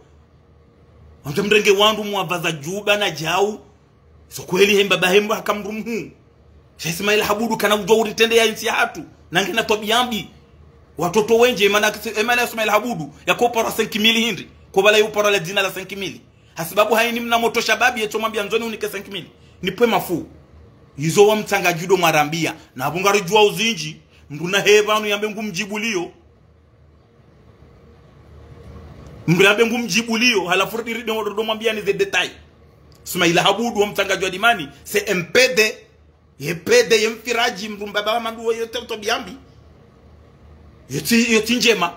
Wamdja mrenge wandru mwavaza djuba na djau. So kweli he mbaba he mdru haka mdru mhuu. Sha Ismaila Habudu kana udjua uritrende ya intsi yahatru. Na ngena twabia mbi. Watoto wendji, emana, emana ya Ismaila Habudu, yako uparwa cinq mille hindri. Ko bala yo uparwa la dzina la cinq mille. Hasibabu haini mna moto shababi yetso mwambia ndzoni unike cinq mille. Nipve mafuu. Izo wa Mtsangaju ndo mwarambia. Na pvo ngaridjua uzindji. Mdru na he pvanu yambe ngumdjibuliyo. Mdru yambe ngumdjibuliyo. Halafu ridiri ndo, ndo mwambia ni ze détail. Sumaila Habudu wa Mtsangaju wa Dimani. C'est un pédé. Ye pédé, ye mfiradji, mdru mbaba wa mandru wo yo te-, twabia mbi. Yo tsi, yo tsi ndjema.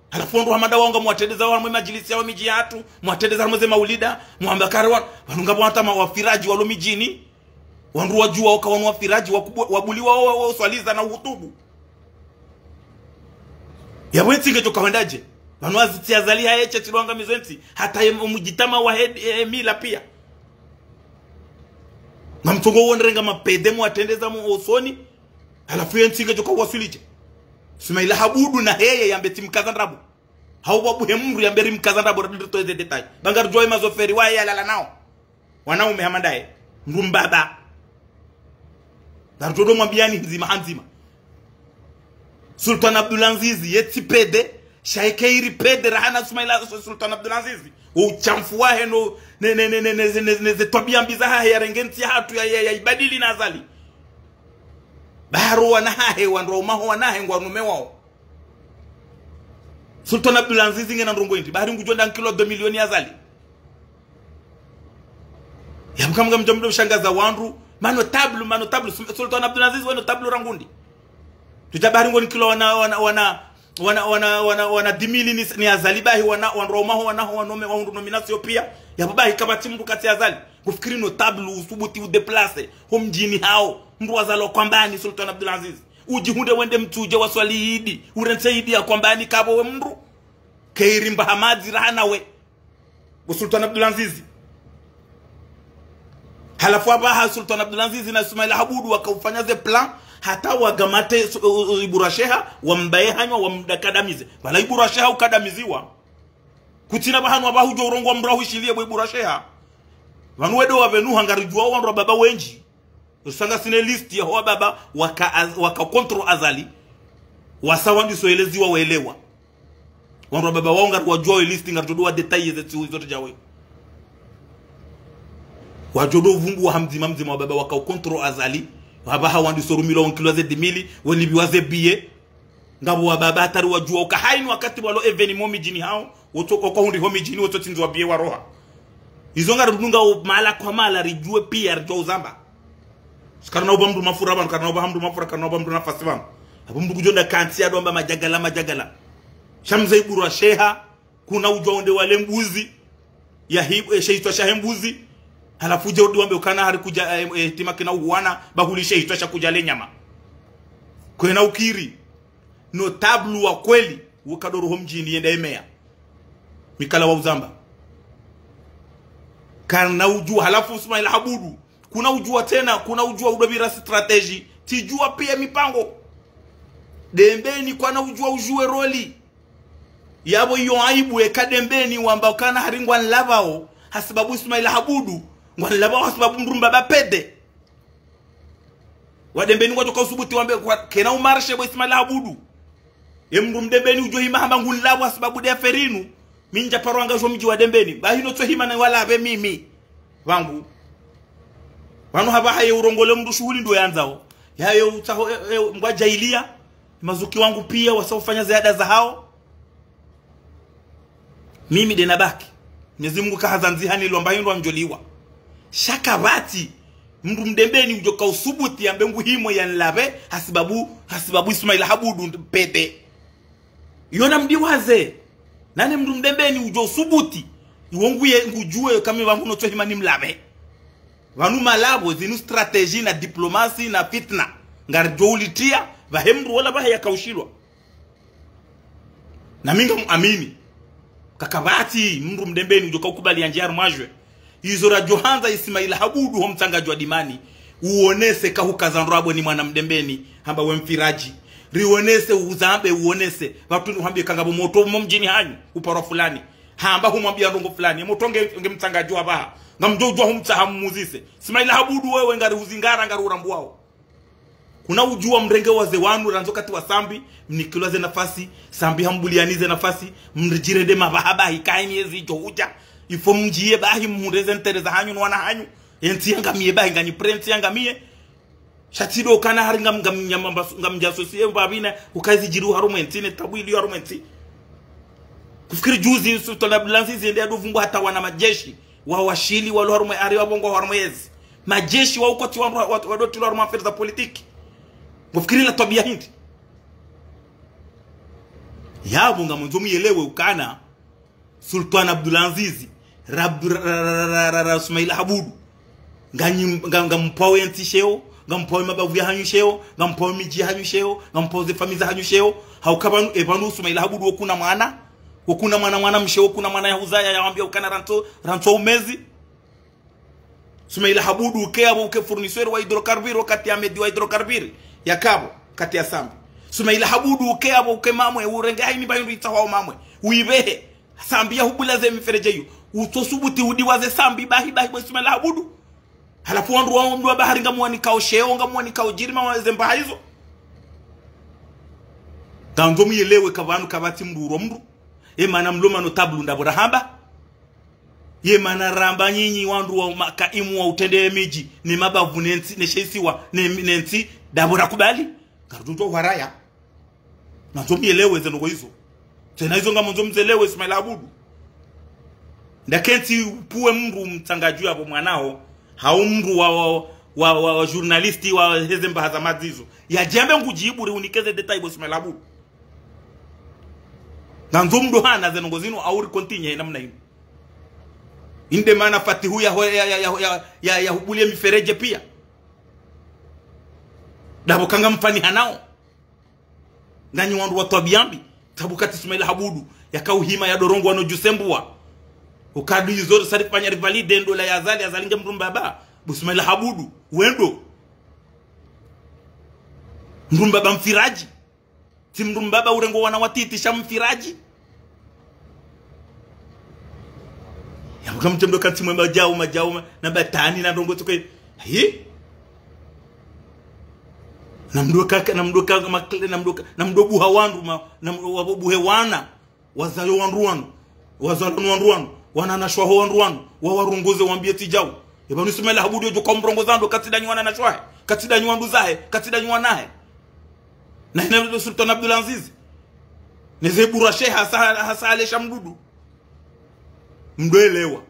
Halafu wandru hamada wao ngamwatrendeza harumwa majilisi ya wa midji yahatru, mwatrendeza harumwa ze maulida, mwamba kare wa, pvanu ngapvo hata ma wafiradji walo midjini. Wandru wadjua uka wanu wafiradji, wakubu-, wabuliwa wa, wa, wa uswaliza na uhutubu. Yapvo entsi ngedjo kahwenda dje. Pvanu azitsi Azali haye tsi tsi lwangamizo entsi, hata ye mdjitamaa wahe, e, mila pia. Ngamtsongo wonrenga mapédé mwatrendeza mo osoni. Halafu ye ntsi ngedjo kawaswili dje. Sumaila Habudu na heye yambe tsi mkaza ndrabo. Hau babu he mdru yambe ri mkaza ndrabo, radiri toeze détail. Ba ngaridjua ye mazoferi waye yalala nao. Wanaume hama ndaye. Mdru mbaba. Ngaridjo ndo mwambiani ndzima ha ndzima. Sultan Abdulaziz, ye tsi pédé, sha yeka iri pédé, rahana Sumaila Sultan Abdulaziz. Wo utshafu wahe no, ne, ne, ze twabia mbi zahahe yarenge ntsi yahatru ya, ya, ya ibadili na Azali. Ba haro wana hahe, wandru wa umaho wana hahe, ngwanume wao. Sultan Abdulaziz ngena ndrongo hindri. Ba hari ngudjo nda nkilo deux millions ya Azali. Yapvo kamwe ngamdjo mdo shangaza wandru. Manotable, manotable. Sul-, Sultan Abdulaziz we notable rangu ndi. Tuja ba hari ngo nkilo wana, wana, wana, wana, wana, wana, wana dix mille ni, ni Azali bahi wana, wandru wa umaho wana, ho wanome, wahundru nomination pia. Yapvo bahi kapvatsi mdru katsi Azali. Kufikiri notable, usubuti udéplacer. Ho mdjini haho. Mdru wazalwa Kwambani, Sultan Abdulaziz. Udjihundre wende Mtsudje waswali idi. Urentse idi ya Kwambani kapvo we mdru. Keiri mba hamadzi rahana we. Bo Sultan Abdulaziz. Halafu apvaha Sultan Abdulaziz na Sumaila Habudu wakaufanya ze plan hata wagamate su-, u-, u-, Ibura Sheha, wambaye hanywa, wamdakadamize. Pvala Ibura Sheha ukadamiziwa. Kutsina pvahanu apvaha udjo urongoa mdru ahushiliye bo Ibura Sheha. Pvanu wendo wapvenuha ngaridjuao wandru wa baba wendji. Usanga sine liste ya ho wababa waka Az-, waka contre Azali. Wasa wandiso eleziwa waelewa. Wandru wa baba wao ngari wadjuao liste, ngaridjo ndo wa détailler ze tsi zote djawe. Wadjo ndo vumbu wa ha mdzima mdzima wa baba waka contre Azali. Wapvaha wandiso rumilwa nkilo ze dix mille, walibiwa ze billet. Ngapvo wababa hatari wadjua uka haini wakati walo événement midjini haho, wotso, waka hundri ho midjini, wotso tsindzwa billet waroha. Izo ngaridunga o mala kwa mala, ridjue pia, ridjua uzamba. Sikarina uba mdru mafura pvanu, karina uba mdru mafura, karina uba mdru nafasi pvanu. Apvo mdru kudjo nda kantsi ya domba madjagala, madjagala. Sha mze Ibura Sheha, kuna udjua onde wale mbuzi. Ya hi-, e, she hitswa shahe mbuzi. Halafu udje udi wambe ukana hari kudja, e, e, tima kina uwana, ba huli she hitswa sha kudja le nyama. Kwena ukiri. Notable wa kweli, wukadoro ho mdjini yenda emeya. Mikala wa uzamba. Karina udjua, halafu Ismail Abudu. Kuna udjua tsena, kuna udjua udobira stratégie. Tsidjua pia mipango. Dembeni kwana udjua udjue rôle. Yapvo iyo aibu eka Dembeni wamba ukana hari ngwanlavao, hasibabu Ismail Abudu, ngwanlavao hasibabu mdru mbaba pede. Wa Dembeni ngwadjo kausubuti wambe kwa, kena umarshe bo Ismail Abudu. Ye mdru mdembeni udjo hima hamba ngunlavao hasibabu de affaire inu. Mi ndja paro angazwa mdji wa Dembeni. Bahi notso hima na walapve mimi. Wangu. Wanu hapvaha ye urongole mdru shuhuli ndo yandzao. Yaye utsaho, e, e, ngwadjailia. Mazuki wangu pia, wasa ufanya ziada zahao. Mimi de nabaki. Mwenyezi Mungu kahazandziha nilomba hindru amdjoliwa. Sha kapvatsi mdru mdembeni udjo kausubuti yambe nguhimo yanlapve, hasibabu, hasibabu Ismail Abudu pede. Iyo namdiwaze. Nane mdru mdembeni udjo usubuti. Iwo nguye ngudjue kami pvangu notso hima nimlapve. Pvanu malapvo, zinu stratégie na diplomasi na fitna. Ngaridjo ulitria, pvahe mdru wola pvahe yakaushilwa. Na mi ngamuamini. Kakapvatsi mdru mdembeni udjo kaukubali yandjie harumwa djwe. Izo radjo handza Ismail Abudu ho mtsangadjwa Dimani. Uonese kahukaza ndrabo ni mwana mdembeni. Hamba we mfiraji. Rionese uzambe uonese. Pvatsu ni uhambie kangapvo motro mo mdjini hanyu. Uparwa fulani. Hamba humwambia ndrongo fulani. Motro nge, nge mtsangadjwa pvaha. Ngamdjo udjua humtsaha mumuzise. Ismail Abudu wewe ngari uzingara ngari urambuao. Kuna udjua mrenge waze wanu randzo kati wa Sambi, mnikilwa ze nafasi, Sambi hambuliani ze nafasi, mridjire de mapvaha bahi kaini yezi idjo udja, ifo mdjiye bahi mhundre ze ntere zahanyu no wana hanyu, yentsi yangamie bahi nganyi prensi yangamie. Sha tsi do ukana hari ngam, ngam, ngam, ngamdja sosie mbapvina, ukazi djiri harumwa entsi, ne tabu ili harumwa entsi. Kufikiri juzi, Sultan Abdulaziz, yende yadovungwa hata wana majeshi, wa washili walo harumwa ari wapvongwa harumwa yezi. Majeshi wa ukoti wa, wa, wa, wadotilo harumwa affaire za politiki. Ngofikiri la twabia hindri. Yapvo ngamwandzo muyelewe ukana Sultan Abdulaziz, Rab, ra, ra, Ismail Abudu. Nganyi, nga, ngampvao yentsi sheo, ngampvao mabavu yahanyu sheo, ngampvao midji yahanyu sheo, ngampvao ze famiyi zahanyu sheo. Hauka pvanu, e pvanu Ismail Abudu wokuna mwana, wokuna mwana mwana mshe, wokuna mwana yahuzaya yawambia ukana rantso, rantso umezi. Ismail Abudu uke apvo uke fournisseur wa hydrocarbures, wakati Ahmed wa hydrocarbures, yakapvo, kati ya Sambi. Ismail Abudu uke apvo uke mamwe, urenge haini pvahindru itsahwao mamwe. Uibehe. Sambi yahubula ze mifereje iyo. Utsosubuti udiwaze Sambi bahi bahi bo Ismail Abudu. Halafu wandru wao mdru wa bahari ngamwanikao sheo, ngamwanikao djirima wa ze mbaha izo. Ngandzo muyelewe ka pvanu kapvatsi mdru uro mdru. Ye mana mlo ma notable ndapvo rahamba. Ye mana ramba nyinyi wandru wa makaimu wa utrende ye midji, ne mabavu ne ntsi, ne she isiwa, ne, ne ntsi, ndapvo rakubali. Ngarudjo uhwaraya. Ngandzo muyelewe ze ndrongo izo. Tsena izo ngamwandzo mzelewe Ismail Abudu. Ndakentsi upvuwe mdru mtsangadju yapvo mwanao, hau mdru wa, wa, wa, wa, wa journaliste wa heze mbaha za madzi izo. Yadjambe ngudjibu ri unike ze détails bo Ismail Abudu. Ngandzo mdru hana ze ndrongo zinu, au ri continue namna inu. Inde mana Fatihu ya, ya, ya, ya, ya, ya, yahubulie mifereje pia. Ndapvo ka ngamfanyihanao. Nganyi wandru wa twabia mbi. Tabu kati Ismail Abudu, yakauhima ya dorongo wano djusembua. Ukadu izo sarifu pvanya rivalide ndola ya Azali, Azali nge mdru mbaba. Bo Ismail Abudu, wendo. Mdru mbaba mfiraji. Tsi mdru mbaba urengo wana watiti sha mfiraji. Yambuka mtemdo kati mwe madjau, madjau, ma, na batani, na ndrongo tsoke. Hi? Na mdru kaka, na mdru kaka, makle, na mdru ka, na mdru buha wandru, ma, na mdru wabuhe wana. Wazayo wandru wanu. Wazalo no wandru wanu. Wananyashe waho wandru wanu. Wawarongoze wambie tsi djau. Eba nu Ismail Abudu yodjo ka umrongoza ndo katsi danyi wananyashe wahe. Katsi danyi wandru zahe. Katsi danyi wanahe. Na hina ndo Sultan Abdulaziz. Neze bura sheha hasa, hasa alesha mdudu. Mdwelewa.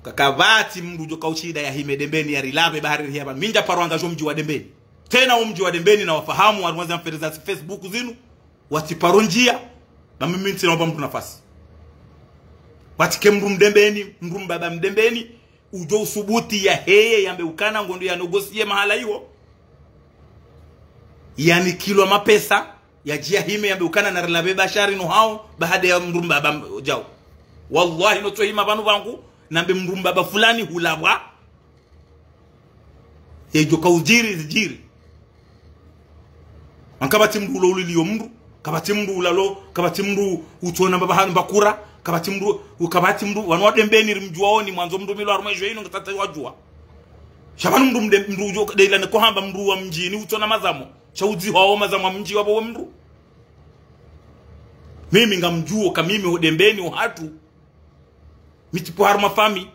Kakapvatsi mdru djo kaushinda yahime Dembeni yarilapve bahari rihia pvanu. Mi ndja paro angazwa mdji wa Dembeni. Tsena wo mdji wa Dembeni na wafahamu, harumwa ze mfereji za Facebook zinu. Watsi paro ndjia. Na mimi ntsina wamba mdru nafasi. Watsi ke mdru mdembeni, mdru mbaba mdembeni. Udjo usubuti yaheye yambe ukana ngondo ya négocier mahala iho. Yanikilwa mapesa, yadjia hime yambe ukana narilapve Bashari no hao, baada ya mdru mbaba djau. Wallahi notso hima pvanu pvangu, Nambe mndru mbaba fulani hulapvwa. Yedjo kaudjiri, zidjiri. Mana kapvatsi mndru ulo uliliyo mndru, kapvatsi mndru ulalo, kapvatsi mndru utsona mbaba hanu mbakura, kapvatsi mndru, kapvatsi mndru, wanu wa Dembeni rimdjuwaoni, mwandzo mndru milo harumwa edjo inu, ngasatsa wadjuwa. Sha pvanu mndru mde-, mndru udjo, deila nekohamba mndru wa mdjini, utsona mazamo. Sha udzihwawo mazamo wa mdji wapvo we mndru. Mimi ngamdjuwo, ka mimi ho Dembeni, ho hatru. Mi tsipvo harumwa fami.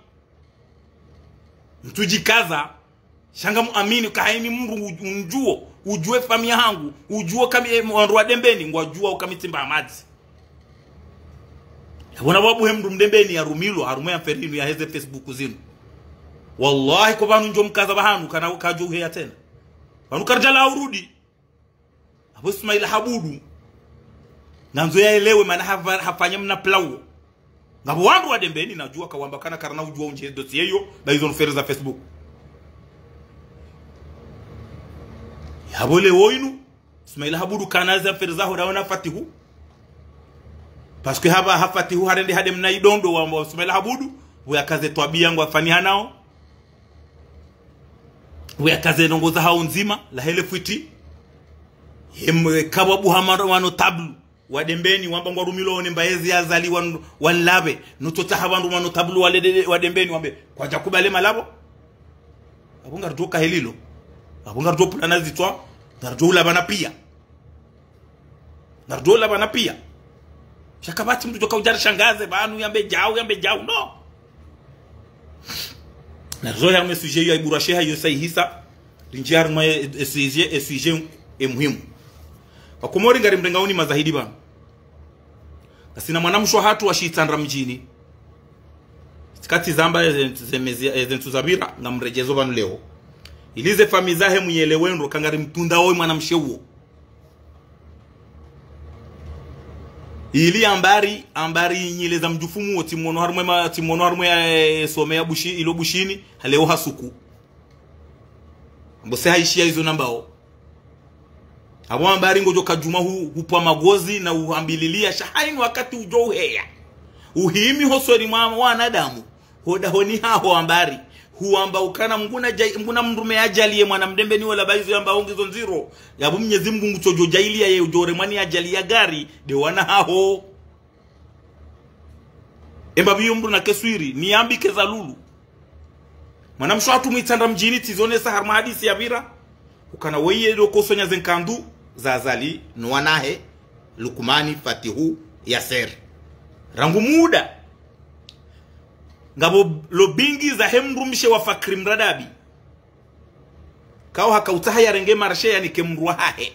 Mtsudjikaza, sha ngamuamini, ka hayini mndru u-, undjuwo, udjuwe fami yahangu, udjuwo kami, eh, wandru wa Dembeni, ngwadjuwa uka mi tsimba hamadzi. Yapvo na pvwabuhe mndru Mdembeni yarumilwa, harumwa ye affaire inu yaheze Facebook zinu. Wallahi, ko pvanu ndjo mkaza pvahanu, kana kadjo uheya tsena. Pvanu karidjala urudi. Apvo Ismail Habudu, ngandzo yaelewe, mana hava-, hafanya mna plawo. Ngapvo wandru wa Dembeni, nadjuwa kawamba kana karina udjuwa undje dossier iyo, ba izo nufere za Facebook. Yapvo leo inu, Ismail Habudu kana ze affaire zaho dawe na Fatihu. Parce que hapva ha Fatihu harende hade mna idondo wa, wa Ismail Habudu, pvo yakaze twabiya ngwafanihanao. Pvo yakaze ndrongoo zahao ndzima, lahele fwiti. Hem, kapvwabuha ma, ma notable wa Dembeni, wamba ngwarumilwa one mba yezi ya Azali wan-, wanlapve. Nutsotsaha wandru ma notable wa le de-, wa Dembeni, wambe, kwadja kubale malapvo. Apvo ngaridjo kahelilo. Apvo ngaridjo pulana zitswa, ngaridjo ulapvana piya. Ngaridjo ulapvana piya. Sha kapvatsi mndru djo kaudja rishangaze, pvanu yambe djau, yambe djau, no. Naridjo ya mwe sujet yo aiburwa sheha yo saihisa, rindjia harumwa e, e sujet, e sujet e muhimu. Wakomori ngarimrengaoni mazahidi pvanu. Ngasina mwanamshe wahatru wa Shitsandra mdjini. Tsikatsi zamba eze, ze mezi, eze ntsu zapvira, ngamredjezo pvanu leo. Ili ze fami zahe muyelewe ndro, ka ngarimtunda oyi mwanamshe uwo. Ili ambari, ambari inyile za mdjufumu wo, tsimwono harumwa ma, tsimwono harumwa ya, eh, some ya Bushi, ilo Bushini, haleo hasuku. Ambo se haishiya izo nambao. Apvo ambari ngodjo kadjuma hu-, hupvwa magozi na uhambililia sha hayini wakati udjo uheya. Uhimi hosoni mwa wanadamu. Hodahoni haho ambari. Huwamba ukana mnguna dja-, mnguna mndrume yadjaliye mwana Mdembeni wola ba izo yamba ongizo ndziro. Yapvo Mnyezi Mngu ngutsodjo djaaliya ye udjo remwani yadjaliya gari. De wana haho. Emba pviyo mndru na keswiri, ni yambi keza lulu. Mwanamshe wahatru Mwitsandra mdjini tsizonesa harumwa hadisi yapvira. Ukana weye ndo kosonya ze nkandu za Azali, no wanahe, Lukumani, Fatihu, Yasser. Rangu muda. Ngapvo lobingi zahe mdrumshe wa Fakri Mradabi. Kao hakautsaha yarenge marché yanike mdru wahahe.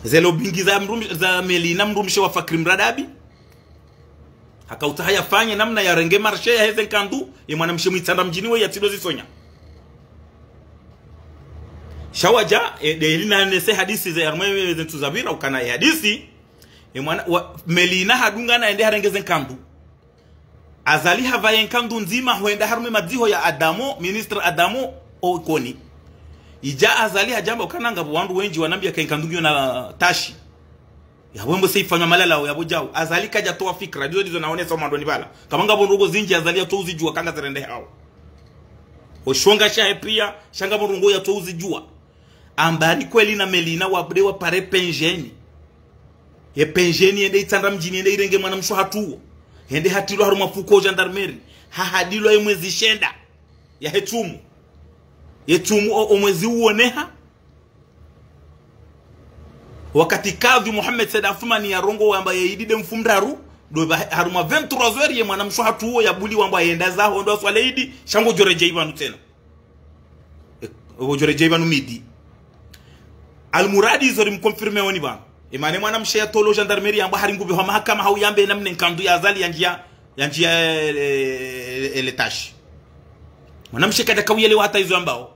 Ze lobingi za mdrum-, za Melina mdrumshe wa Fakri Mradabi. Hakautsaha yafanye namna yarenge marché yaheze nkandu, ye mwanamshe Mwitsandra mdjini we yatsindo zisonya. Sha wadja, e, de ili nanese hadisi ze harumwa ze ntsu zapvira ukana e hadisi, e mwana, wa, Melina hadungana yende harenge ze nkandu. Azali hapvaye nkandu ndzima hwenda harumwa madziho ya Adamo, ministre Adamo, o Ikoni. Idja Azali hadjamba ukana ngapvo wandru wendji wanambia ka nkandu ngiyo na tashi. Yapvo embo se ifanywa malalao yapvo djau. Azali kadja towa fikira, ndizo ndizo naonesa omwandoni pvala. Kama ngapvo ndrongoo zindji Azali yatso uzidjuwa ka ngazirendehao. Oshonga shahe piya, sha ngapvo ndrongoo yatso uzidjuwa. Ambari kweli na Melina wabude wapare penjeni. Ye penjeni yende Itsandra mdjini yende irenge mwanamshe wahatru wo. Yende hatilwa harumwa fuko gendarmerie. Hahadilwa ye mwezi shenda. Yahe tsumu. Ye tsumu o, o mwezi uoneha. Wakati kadhi Mohamed Said Athumani yarongowa amba ye idi de mfumoraru. Ndo pva harumwa vingt-trois heures ye mwanamshe wahatru wo yabuliwa amba yende zaho ndo aswali idi. Sha ngodjo redjei pvanu tsena. E, ngodjo redjei pvanu midi. Almuradi izo rimconfirmé oni pvanu. Emana mwanamshe yatolwa gendarmerie yamba hari ngupvehwa mahakama hau yambe namna nkandu ya Azali yandjia, yandjia, e, e, e, ele tashi. Mwanamshe kadja kauyelewa hata izo yambao.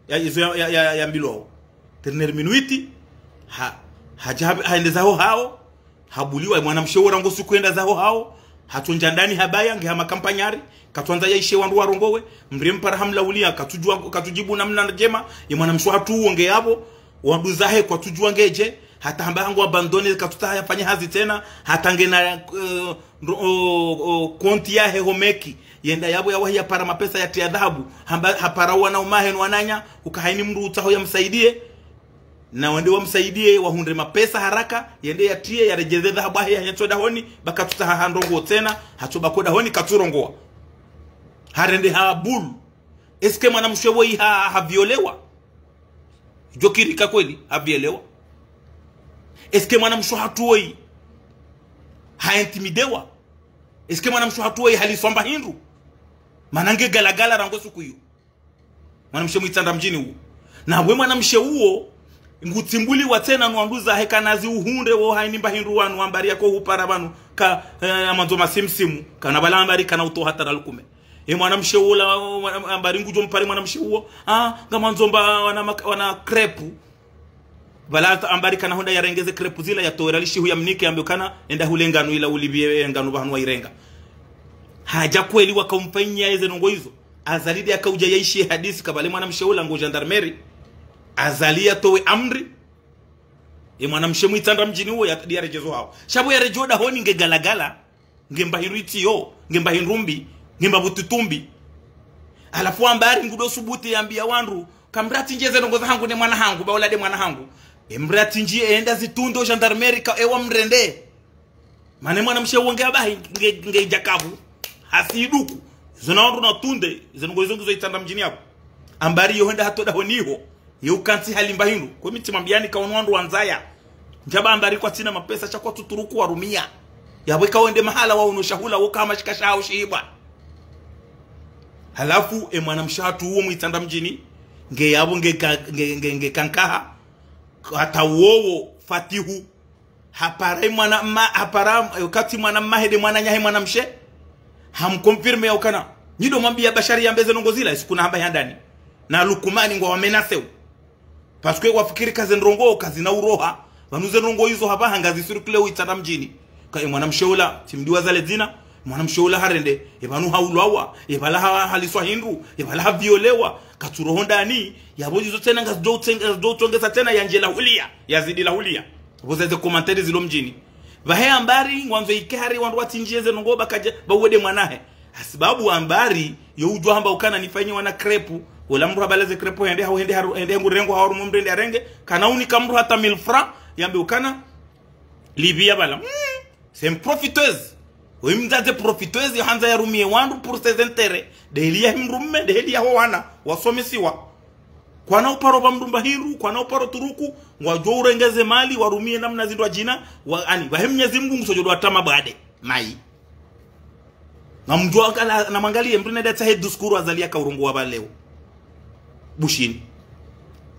Ya, izo ya, ya, ya, yambilwao. Dernière minute, ha, hadja ha, haende zaho hao. Habuliwa, mwanamshe wo rangu suku henda zaho hao. Hatsondja ndani habaya, nge ha makampanyari. Katswandza yaishe wandru warongowe. Mdru mpara hamlaulia, katsudjuwa, katsudjibu namna ndjema. Ye mwanamshe wahatru wo nge yapvo. Wandru zahe kwatsudjuwa ngedje. Hata hamba hangu abandonné, katsutsaha yafanye hazi tsena. Hata ngena, eh, ro- o- o- konti yahe ho meki, yenda yapvo yawahi yapara mapesa yatria dhahabu, hamba hapara wana umahe no wananya, uka haini mndru utsaho yamsaidie, na wende wamsaidie wahundre mapesa haraka, yende yatrie, yaredjeze dhahabu yahe yahentso dahoni, ba katsutsaha handrongo tsena, hatso bako dahoni katsurongoa. Harende ha bulu. Est-ce que mwanamshe woyi ha, haviolewa? Djokiri ka kweli, haviolewa? Est-ce que mwanamshe hatru woyi haintimidewa? Est-ce que mwanamshe hatru woyi haliswa mba hindru? Mana nge galagala rangu suku iyo. Mwanamshe Mwitsandra Mdjini uwo. Na we mwanamshe uwo, ngutsimbuliwa tsena no wandru zahe kana zi uhundre wo haini mba hindru wanu Ambari yako hupara pvanu ka, eh, amandzo masimsimu, kana pvala Ambari kana utoha hata riali kume. E mwanamshe uwo la, Ambari ngudjo mpare mwanamshe uwo, ah, ngamandzo mba wana, mak- wana crepe. Pvala Ambari kana hwenda yarenge ze crepe zila yatowe riali shihu yamnike yambe ukana, enda hule nganu ila ulipviye nganu pvahanu wayirenga. Hadja kweli wakaumfanyia eze ndrongo izo. Azali de yakaudja yaishiye hadisi ka pvale mwanamshe ula ngo gendarmerie. Azali yatowe amri. E mwanamshe Mwitsandra Mdjini uwo ya, de yaredjezo hawo. Sha pvo yaredjezo dahoni nge galagala. Nge mba hindru itsiyo. Nge mba hindru mbi. Nge mba pvutwitu mbi. Halafu Ambari ngudo subuti yambiya wandru, kamratsi ndjeze ndrongo zahangu ne mwana hangu, ba ula de mwana hangu. E mratsi ndji enda zitunde o gendarmerie ka ewa mrende. Mana mwanamshe uwo nge abahi, nge, nge djakavu. Hasi iduku. Zona wandru na tunde, ze ndrongo izo ngizo Itsandra Mdjini yapvo. Ambari yo hwenda hatowa dahoni iho. Ye ukantsi hali mba hindru. Kwe mi tsimwambiyani ka wanu wandru wandzaya. Ndjaba Ambari kwatsina mapesa sha kwatsu turuku warumia. Yapvo ika wende mahala waono shahula woka hama shika shahawo shihibwa. Halafu e mwanamshe hatru uwo Mwitsandra Mdjini. Nge yapvo nge ka- nge, nge, nge kankaha. Hata wowo Fatihu. Hapara mwana mma, hapara, eh, wakati mwana mma hende mwananyahe mwanamshe. Hamconfirme ya ukana. Nyi do mwambiya Bashari yambe ze ndrongo zila, isiku na hamba handani. Na Lukumani ngwa wamenaseu. Parce que wafikiri ka ze ndrongo, kazina uroha. Pvanu ze ndrongo izo hapvaha ngazi circule Itsandra Mdjini. Ka e mwanamshe ula, tsimdiwa zale dzina, mwanamshe ula harende, e pvanu haulwawa, e pvala ha, haliswa hindru, e pvala haviolewa, katsuroho ndani, yapvo izo tsena ngazido utsenga, ngazido utsongesa tsena yandje la hulia, yazidi la hulia. Pvo zeze commentaire zilo mdjini. Pvahe Ambari, ngwandzo ike hari wandru watsindjiye ze ndrongo ba kadja, ba uwo de mwanahe. Hasibabu Ambari, yo udjwa hamba ukana nifanye wana crepe, wola mndru habala ze crepe hende, hau hende, haru- hende, ngurengo, haru mndru hende arenge, kana unika mndru hata mille francs, yambe ukana, Libya pvala. Mm, c'est une profiteuse. Oyi mdzadze profiteuse, yo handza yarumie wandru pour ses intérêts. De heli ya mdrume, de heli ya ho wana, wasomesiwa. Kwana uparo pva mdru mba hindru, kwana uparo turuku, ngwadjo urengeze mali, warumie namna zindru adjina, wa, ani, pvahe Mnyezi Mngu ngusodjo do watama bwade. Mayi. Ngamdjuwa kala, na mwangaliye, mndru nende yatsahe discours Azali yakaurongowa pva leo. Bushini.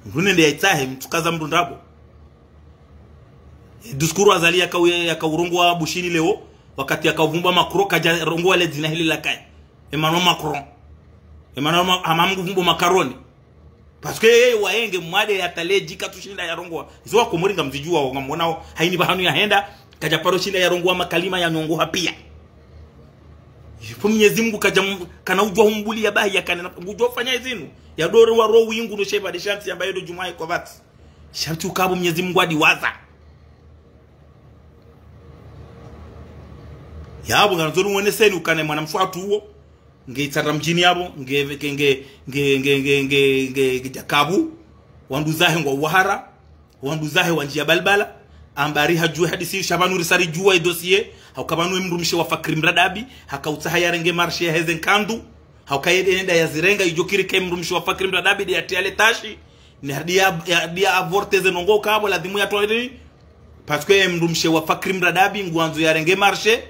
Mndru nende yatsahe, mtsukaza mndru ndrabo. Discours Azali yakau- yakaurongowa Bushini leo, wakati yakauvumba Macron, kadja rongowa le dzina hili lakaya. Emmanuel Macron. Emmanuel Ma- hama mngu vumbo makaroni. Parce que yeye waye nge mwade ya taleji katsushinda yarongowa. Izo Wakomori ngamzidjuwao, ngamwonao, haini pvahanu yahenda, kadja paro shinda yarongowa makalima ya nyongo hapia. Ipo Mnyezi Mngu kadja m- kana udjuwa humbuliya bahi yakane na, ngudjuwa ufanya izinu. Yadore wa roho wingu no sheba de shanti yamba yedo djumwa iko pvatsi. Shanti ukapvo Mnyezi Mngu adiwaza. Yapvo ngandzo nuwoneseni ukana mwanamshe hatru uwo. Nge Itsandra mdjini yapvo, nge, nge, nge, nge, nge, nge, nge, nge djakavu, wandru zahe ngwa uwahara, wandru zahe wandjiya balbala, Ambari hadjuwe hadisi, sha pvanu risari djuwa e dossier, hauka pvanu e mdrumshe wa Fakri Mradabi, hakautsaha yarenge marché yaheze nkandu, hauka yede nenda yazirenga, idjo kiri ke mdrumshe wa Fakri Mradabi, de yatria le tashi, ne hadi ya, ya, hadi ya avorte ze ndrongo kapvo, ladhimu yatowe, parce que e mdrumshe wa Fakri Mradabi, ngwandzo yarenge marché,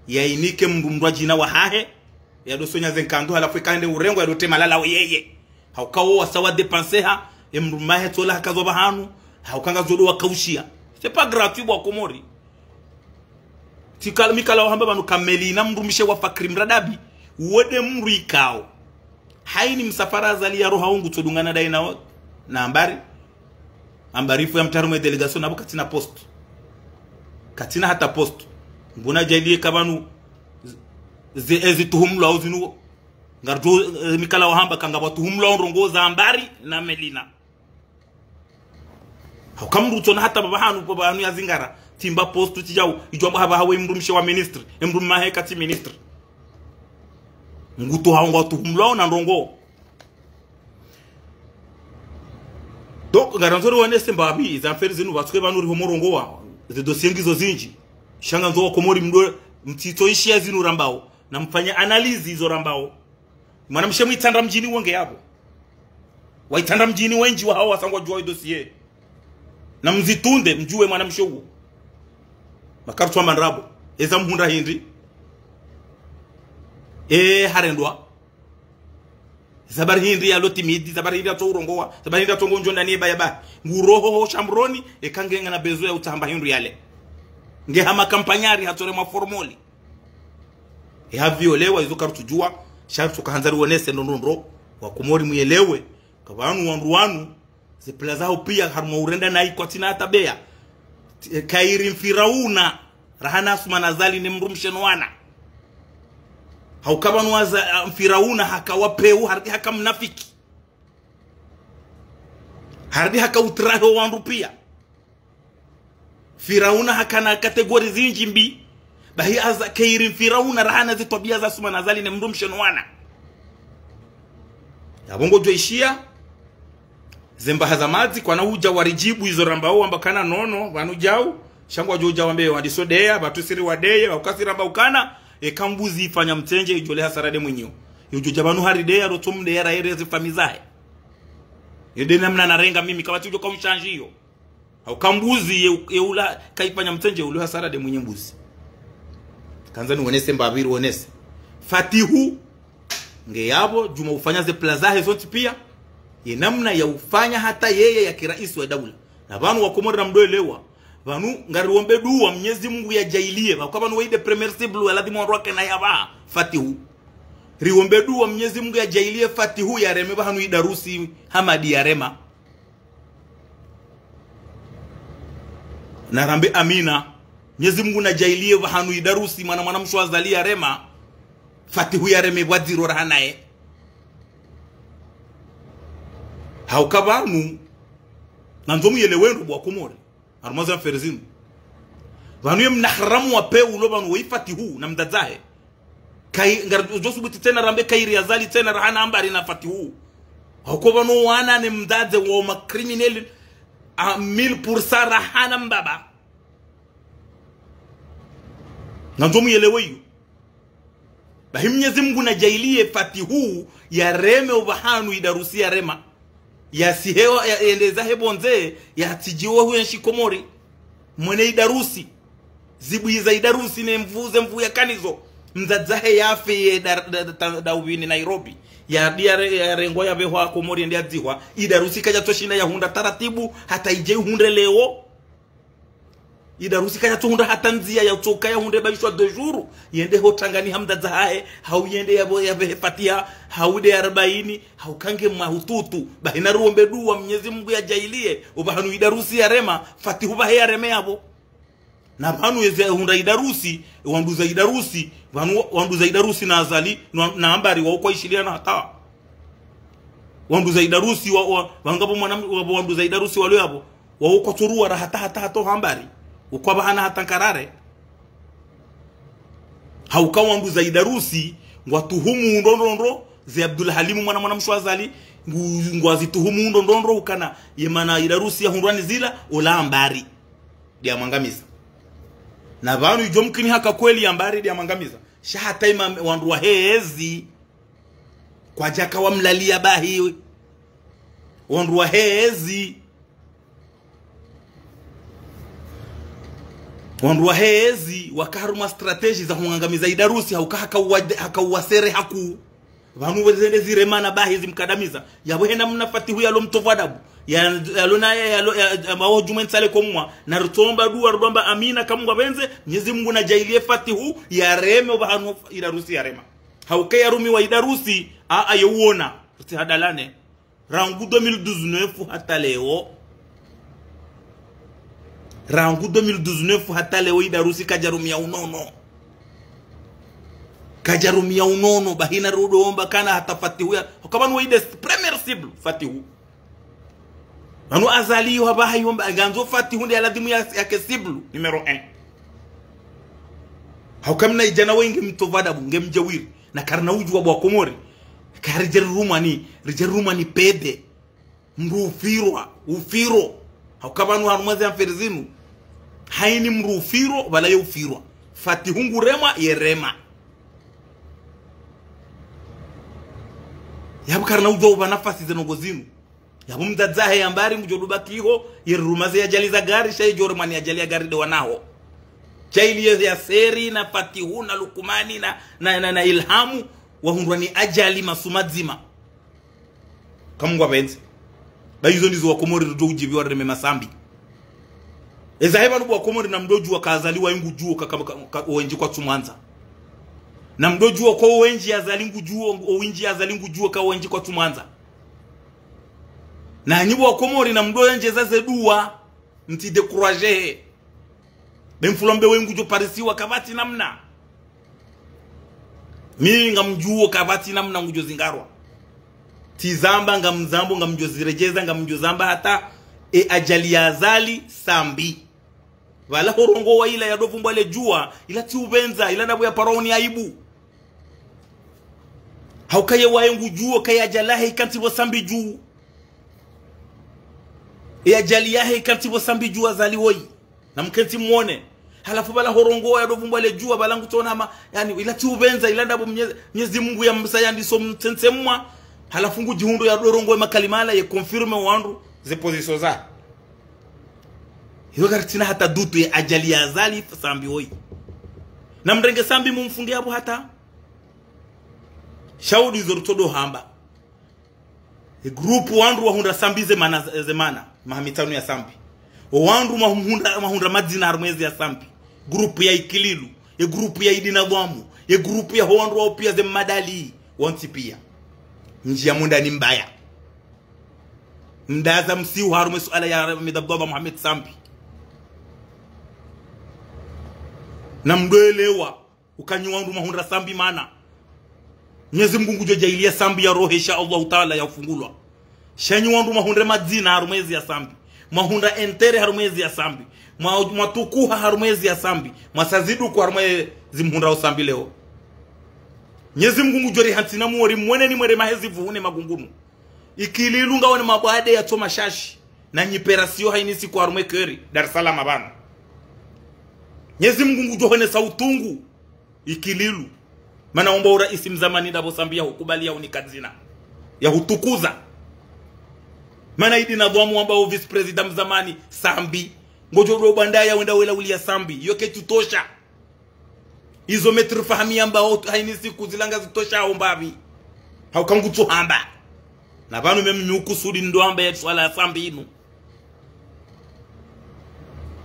yainike mdru mdru adjina wahahe, yado sonya ze nkandu, halafu ika hende urengwa, yado tema lala wo yeye. Hauka wo wasa wa dépenser ha, e mdru mahe tsola hakazo pvahanu, hauka ngazo do wakaushiya. C'est pas gratuit bo Wakomori. Tsikala, mi kala wahamba pvanu ka Melina mdrumshe wa Fakri Mradabi, uwo de mdru ikao. Haini msafara Azali yaroha wo ngutsodungana daye na wo, na Ambari. Ambari ifu yamtsaha harumwa e délégation na pvo katsina poste. Katsina hata poste. Mbona djaliye ka pvanu ze, ezi tuhumulwa wo zinu wo. Ngardjo, eh, mi kala wahamba ka ngapvo watuhumulwa wo ndrongo za Ambari na Melina. Hauka mdru utsona hata pvapvahanu, pvapvahanu yazingara. Tsimba poste tsidjau, idjo amba hapvaha we mdrumshe wa ministre, e mdrumme wahe katsi ministre. Ngutu hao ngwatuhumulwao na ndrongoo. Donc, ngarandzo riwonese mbapvi, ze affaire zinu pvatsuke pvanu riho morongowa, ze dossier ngizo zindji. Sha ngandzo wa Komori mdwe, mtsitsoishiya zinu rambao, na mfanye analyse izo rambao. Mwanamshe mwe Itsandra mdjini wo nge yapvo. Wa Itsandra mdjini wendji wa hawo wasangwa djuwa i dossier. Na mzitunde, mdjuwe mwanamshe uwo. Makarutsu wa mandrabo. Eza mhundra hindri. E, harendwa. Za bari hindri yalo timide, za bari hindri yatso urongowa, za bari hindri yatso ngonjo ndani eba yaba. Nguroho ho shambroni, eka nge ngena besoin ya utsaha mba hindru yale. Nge hama kampanyari hatsore mwa formoli. E haviolewa, izo karutsudjuwa, sha rutsuka handza riwonese ndro ndro ndro, wa Komori muyelewe, ka pvanu wandru wanu, ze plan zaho piya harumwa urenda nayi kwatsina hata beya. T-, Kairi Mfirauna, raha na Assoumani Azali ne mdrumshe no wana. Hauka pvanu waza, a, Mfirauna haka wa pewu, harudi haka mnafiki. Harudi haka utrahi o wandru piya. Firauna hakana catégorie zindji mbi. Bahi aza Kairi Mfirauna raha na ze twabiya za Assoumani Azali ne mdrumshe no wana. Yapvo ngodjo ishiya, ze mbaha za madzi, kwana udja waridjibu izo rambao wamba kana nono, pvanu djau, sha ngwadjo udja wambe wandiso deya, pvatsu siri wa deye, pvauka si ramba ukana, eka mbuzi ifanya mtsendje, idjo le hasara de mwinyo. Yodjo dja pvanu hari deya, rotso mdeya ra ere ze fami zahe. Yo de namna narenga mimi, kapvatsi udjo ka ushandji iyo. Hauka mbuzi ye, ye ula, kaifanya mtsendje, ule hasara de mwenye mbuzi. Kandza niwonese mbapvi riwonese. Fatihu, nge yapvo, djuma ufanya ze plan zahe zontsi piya, ye namna ya ufanya hata yeye yake raisi wa daula. Na pvanu wa Komori na mdwelewa, pvanu ngariwombe duwa Mnyezi Mungu yadjaaliye, pvauka pvanu wayi de première cible, ya ladhimu wandru wake na yapva, Fatihu. Riwombe duwa Mnyezi Mungu yadjaaliye Fatihu yareme pvahanu Idarusi Hamadi yarema. Narambe amina. Mnyezi Mungu nadjaaliye pvahanu Idarusi, mwana, mwanamshe wa Azali yarema, Fatihu yareme pvwadziro raha naye. Hauka pvanu, ngandzo muyelewe ndro bo wa Komori. Harumwa ze affaire zinu. Pvanu ye mnaharamu wa pewu ulo pvanu wayi Fatihu na mdzadze wahe. Kayi, ngar-, udjo subuti tsena rambe Kairi Azali tsena raha na Ambari na Fatihu. Hauka pvanu wana ne mdzadze wa ma criminel à mille pour cent raha na mbaba. Ngandzo muyelewe iyo. Bahi Mnyezi Mungu nadjaaliye Fatihu yareme opvahanu Idarusi yarema. Yasihewa, ya, yende zahe pvondze, yatsidjiwe hu yenshi Komori. Mwene Idarusi. Zibwi za Idarusi ne mvu, ze mvu yakanazo. Mdzadze wahe yafe ye da, da, da, da, Darubini Nairobi. Ya, ya, ya, yarengwa yapvehwa Komori yende yadzihwa. Idarusi kadjatso shinda yahundra taratibu, hata idje ihundre leo. Idarusi kadjatso hundra hata ndziya yatsoka yahundre baishwa deux jours, yende ho tangani ha mdzadze wahe, hau yende yapvo yapvehe Fatiha, hau de arbaini, hauka nge mahututu, bahi nariwombe duwa Mnyezi Mungu yadjaaliye, opvahanu Idarusi yarema, Fatihu pvahe yareme yapvo. Na pvanu yeze hundra Idarusi, wandru za Idarusi, pvanu wandru za Idarusi na Azali, na, na Ambari wao kwaishiliana hata. Wandru za Idarusi wa, wa, pvanu ngapvo mwana, wa, wandru za Idarusi walo yapvo. Wao kwatsoruwa ra hata, hata, hata ho Ambari. Ukwapvahana hata nkarare. Hauka wandru za Idarusi, ngwatuhumu ndro ndro ndro, ze Abdul Halimu mwana, mwanamshe wa Azali, ngu-, ngwazituhumu ndro ndro ndro, ukana, ye mana Idarusi yahundrwa ni zila, ola Ambari. Ndiya mwangamiza. Na pvanu idjo mkini haka kweli Ambari ndiya mwangamiza. Sha hata ima wandru wahe ezi, kwadjaka wamlaliya bahi. Wandru wahe ezi. Wandru wahe ezi, waka harumwa stratégie za hungangamiza Idarusi, hauka haka uwa-, haka uwasere haku. Pvanu wezende ziremana bahi zimkadamiza. Yapvo hena mna Fatihu yalo mtovu adabu. Ya, yalo na, ya, yalo, ya, ya, mawo djumwe ntsale komwa. Na rutomba duwa, rutomba amina, kamwa pvendze, Mnyezi Mungu nadjaaliye Fatihu, yareme opvahanu Idarusi yarema. Hauka yarumiwa Idarusi, a, a, yewona. Ruti hadalane. Rangu deux mille dix-neuf hata leo. Rangu deux mille dix-neuf hata leo Idarusi kadjarumiya unono. Kadjarumiya unono, bahi narido omba kana hata Fatihu ya. Hauka pvanu wayi de première cible, Fatihu. Pvanu Azali yo hapvaha yo mba, ngandzo Fatihu nde ya ladhimu ya, yake cible, numéro un. Hauka mna idjana wendji mtopva adabu, nge mdjawiri. Na karina udjuwa bo wa Komori. Kari djeri rumwa ni, ridjeri rumwa ni pede. Mdru ufirwa, ufiro. Hauka pvanu harumwa ze affaire zinu. Haini mdru ufiro, pvala ye ufirwa. Fatihu ngu remwa, ye rema. Yapvo karina udjuwa upva nafasi ze ndrongoo zinu. Yapvo mdzadze wahe yamba hari ngudjo duba kiho, ye rumaze ye ajali za gari, sha ye djo remwa ni ajali ya gari nde wanaho. Sha ili ye Yaseri, na Fatihu, na Lukumani, na, na, na, na Ilhamu, wahundrwa ni ajali masihu madzima. Kamwe ngwapvendze. Ba izo ndizo wa Komori ridjo udjiviwa reme masambi. Eza hepvanu bo wa Komori na mdru udjuwa ka Azali waye ngudjuwo ka, ka, ka, ka, owendji kwatsumwandza. Na mdru udjuwa ka owendji Azali ngudjuwo, owendji Azali ngudjuwo ka owendji kwatsumwandza. Na nyi bo wa Komori na mdru yendjeza ze duwa, mtsi décourager he. Be mfulwa mbe we ngudjo parisiwa kapvatsi namna. Mi ngamdjuwo kapvatsi namna ngudjo zingarwa. Tsi zamba ngamzambo ngamdjo ziredjeza ngamdjo zamba hata e ajali ya Azali Sambi. Pvala horongowa ila ya dovumbwa le djuwa, ila tsi upvendza, ila ndapvo ya parwa oni aibu. Hauka ye waye ngudjuwo, ka ye ajali yahe ikantsi pvo Sambi dju. Ye ajali yahe ikantsi pvo Sambi dju Azali woyi. Na mkentsi mwone. Halafu pvala horongowa ya dovumbwa le djuwa, pvala ngutsona hama, yaani, ila tsi upvendza, ila ndapvo Mnyezi, Mnyezi Mungu ya msa ya ndiso mtsentsemwa. Halafu ngudjihundro ya dorongowa makalima yala ye confirme wandru, ze position za. Iyo karitsina hata dutu ye ajali ya Azali Sambi woyi. Na mrenge Sambi mumfunge yapvo hata. Shauri zo rutsodo hamba. E groupe wandru wahundra Sambi ze mana, ze mana, maha mitsanu ya Sambi. O wandru mahundra, mahundra madzina harumwa ezi ya Sambi. Groupe ya Ikililu, e groupe ya Idi Nadhwamu, e groupe ya ho wandru wao pia ze madali, wontsi pia. Ndjiya munda ni mbaya. Mdaza msihu harumwa e suala ya Ahmed Abdallah Mohamed Sambi. Na mdroelewa, uka nyi wandru mahundra Sambi mana. Mnyezi Mungu ngudjo djaaliya Sambi ya rohe, insha Allahu Taala, ya ufungulwa. Sha nyi wandru mahundre madzina harumwa ezi ya Sambi. Mwahundra intérêt harumwa ezi ya Sambi. Mwa, mwatukuha harumwa ezi ya Sambi. Mwasaziduku harumwa ezi mhundrao Sambi leo. Mnyezi Mungu ngudjo rihantsi na muori mwone ni mwere mahezi vuhune magungunu. Ikililu ngawone mabwade ya tso mashashi. Na nyi opération haini siku harumwa e keri, Dar es Salaam pvanu. Mnyezi Mungu ngudjo honesa utungu. Ikililu. Mana wamba o raisi mzamani ndapvo Sambi ya hukubali ya hunika dzina. Ya hutukuza. Mana Idi Nadhwamu wamba o vice-président mzamani Sambi. Ngodjo do bwanda ya wenda wela uliya Sambi. Iyo ketsu tosha. Izo Maître Fahmi yamba o haini siku zilanga zitosha o mbapvi. Hauka ngutsu hamba. Na pvanu mimi mi ukusudi ndo hamba ye suala ya Sambi inu.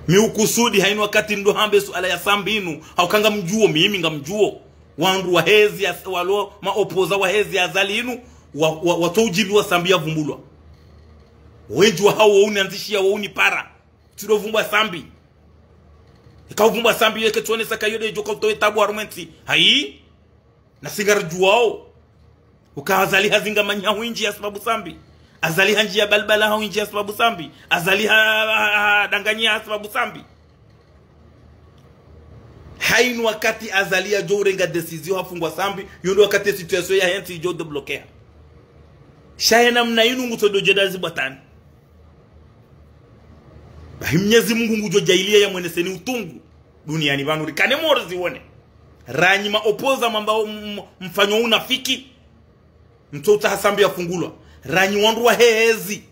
Mi ukusudi haini wakati ndo hamba ye suala ya Sambi inu. Hauka ngamdjuo, mimi ngamdjuo. Wandru wahezi ya, walo ma opposants wahezi ya Azali inu. Wa, wa, watso udjiviwa Sambi ya vumbulwa. Wendji wa hao wauni anzishiya wauni para. Tsido vumbwa Sambi. Ika uvumbwa Sambi yeke tsonesa ka iyo de djoka utowe tabu harumwa entsi. Hayi? Na si ngaridjuwao. Uka Azali hazinga manyi ha windji ya sababu Sambi. Azali handjiya balbala ha windji ya sababu Sambi. Azali ha, ha, ha, danganyiha ha sababu Sambi. Haini wakati Azali yadjo urenga décision hafungwa Sambi, iyo ndo wakati situation yahe entsi idjo débloquer. Sha ye namna inu ngutso do djeda zibwatani. Bahi Mnyezi Mungu ngudjo djaaliya ya mweneseni utungu. Duniani pvanu rikane mori ziwone. Ranyi ma opposants mwamba m-, m-, mfanyo unafiki. Mtso utsaha Sambi ya fungulwa. Ranyi wandru wahezi.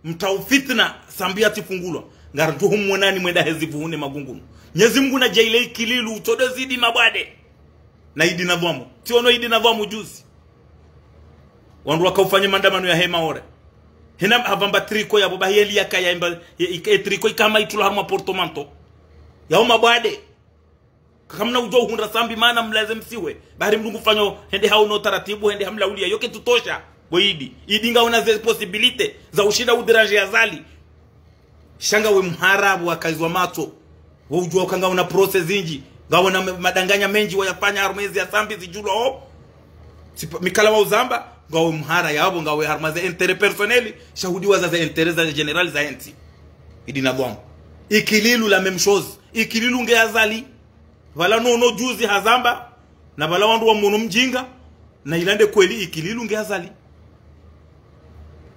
Mtsaho fitna Sambi ya tsi fungulwa. Ngaridjo humwonani mwenda hezi vuhune magungunu. Mnyezi Mungu na djaaliye Ikililu utso do zidi mabwade. Na Idi Nadhwamu. Tsiono Idi Nadhwamu juzi. Wandru waka ufanya maandamano yahe Maore. Hena hapvamba tricot yapvo bahi yeli yaka yaimba, ye, ye, ye tricot ikama itulwa harumwa portmanteau. Yao mabwade. Kakamna udjo uhundra Sambi mana mlaze msiwe. Bahari mndru ngufanyo hende hau no taratibu, hende hamlauliya. Iyo ketsu tosha. Bo Idi. Idi ngawona ze possibilité za ushinda udéranger Azali. Sha ngawe mharabu wa kaizwa matso. Wo udjuwa uka ngawona procès zindji. Ngawona ma-, madanganya mendji wayafanya harumwa ezi ya Sambi zidjulwa o. Tsipa, mi kala wa uzamba, Ngawe mhara yapvo, ngawe harumwa ze intérêt personnel, sha hudiwaza ze intérêt za général za entsi. Idi na bwamu. Ikililu la même chose. Ikililu nge Azali. Pvala Nono juzi hazamba, na pvala wandru wamono mjinga, na ila nde kweli Ikililu nge Azali.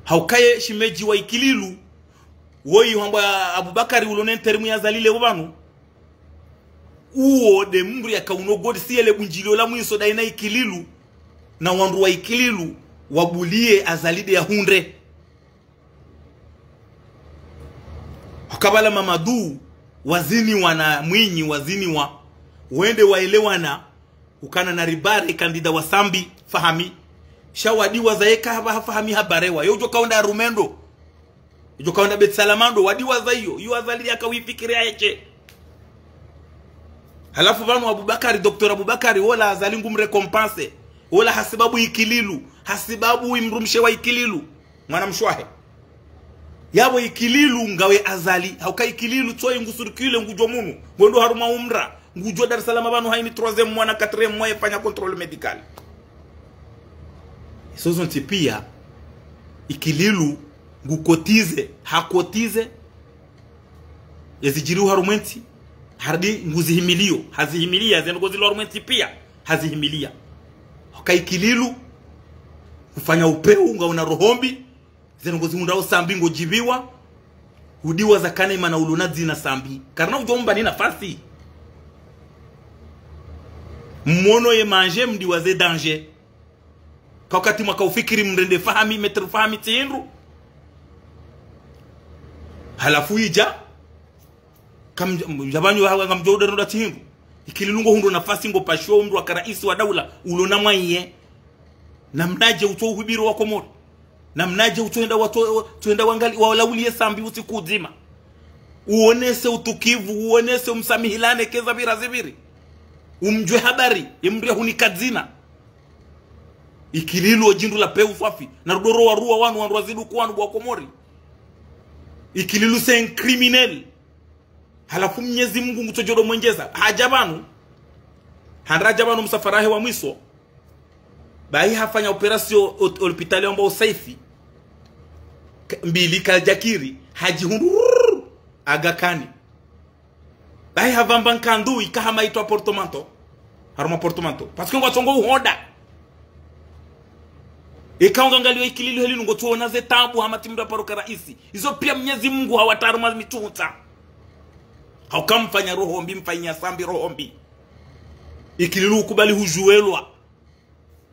Hauka ye shemedji wa Ikililu, woyi hambwa Abubakari ulo ne intérim ya Azali leo pvanu. Uwo nde mndru yaka uno ngodisiye le bundjilio la mwiso daina Ikililu, na wandru wa Ikililu, wabuliye Azali nde yahundre. Hauka pvala Mamadu, waziniwa na Mwinyi, waziniwa. Wende waelewana, ukana na ribare candidat wa Sambi, Fahami. Sha wadiwaza yeka hapvaha Fahami habarewa. Yo ujo kaunda Rumendo. Ujo kaunda Beit Salamando. Wadiwaza iyo. Iyo Azali yaka uifikiri ya eche. Halafu pvanu Abubakari, Docteur Abubakari, wola Azali ngum récompenser. Wola hasibabu Ikililu. Hasibabu imrumshe wa Ikililu. Mwana mshe wahe. Yapvo Ikililu ngawe Azali. Hauka Ikililu tsoyi ngu circule ngujo munu. Ngwendo harumwa umra. Ngujo Dar es Salaam pvanu haini troisième mois na quatrième mois yefanya contrôle médical. Izo zontsi pia. Ikililu ngu cotiser. Ha cotiser. Ezijiri harumwa entsi. Harudi nguzihimilio. Hazihimilia. Zendrongoo zilo harumwa entsi pia. Hazihimilia. Hauka Ikililu. Ufanya upeu, ngauna roho mbi. Zendrongoo zihundrao Sambi ngodjipviwa. Udiwaza kana imana ulo na dzina Sambi. Karina ujo mba ni nafasi. Mmono ye manger mdiwaze danger. Ka wakati mwaka ufikiri mrende Fahami, Maître Fahami tsi hindru. Halafu ija. Kam, mjabanyo hawa ngamjo uda nda tsi hindru. Ikililu ngo hundro nafasi ngo pasho mndru aka raisi wa daula. Ulo na mwaye. Namnaje utso uhibiro wa Komori. Namnaje utsoenda watso, tsoenda wangali, walaulie Sambi usiku udzima. Uonese utukivu, uonese umsamihilane keza pvira zipviri. Umjwe habari, ye mndru yahunika dzina. Ikililu ojindru la peu swafi. Na rudoro wa rua wanu, wandru wa ziduku wanu bwa Komori. Ikililu c'est un criminel. Halafu Mnyezi Mungu ngutsojodo mwenjeza. Haja pvanu. Handra haja pvanu msafara wahe wa mwiso. Bahi hafanya opération o, o lopitali wamba Usaifi. K-, mbili kajakiri. Hajihundru. Aga Khan. Bahi havamba nkandu ika hama itwa portemanteau. Harumwa portemanteau. Parce que ngwatsongo uhonda. Eka ungangalio Ikililu heli nungo tsuona ze tabu hama tsi mndru aparo ka raisi. Izo pia Mnyezi Mungu hawatara harumwa mitsuhutsa. Hauka mfanya roho mbi, mfanya Sambi roho mbi. Ikililu ukubali hujuelwa.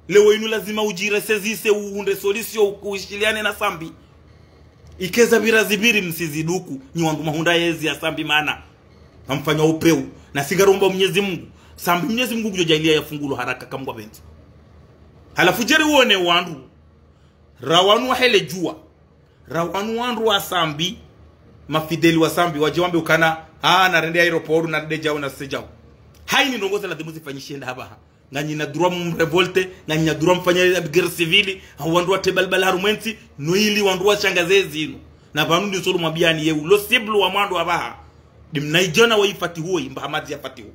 Leo inu lazima ujiressaisisse, uhundre solution, uishiliane na Sambi. Ikeza pvira zipviri msiziduku, nyi wandru mahundra yezi ya Sambi mana. Ngamfanya upeu. Na singaromba Mnyezi Mungu. Sambi Mnyezi Mungu kujo jaliya yafungulwa haraka kamwe ngwapvendzi. Halafu jeri uone wandru. Ra wanu wahele jua. Ra wanu wandru wa Sambi. Mafideli wa Sambi. Waje wambe ukana. Ah, narende aéroport, narende jau, na sejau. Haini ndrongoo za lazimu zifanyishe nda hapvaha. Nganyina droit mrevolte, nganyina droit mfanye guerre civile, ha wandru watre balbala harumwa entsi, no ili wandru washangaze zinu. Na pvanu ndi solo mwambiani ye ulo cible wa mwando apvaha. Ndi mnaijona wa ifatihu, imbaha madzi ya Fatihu.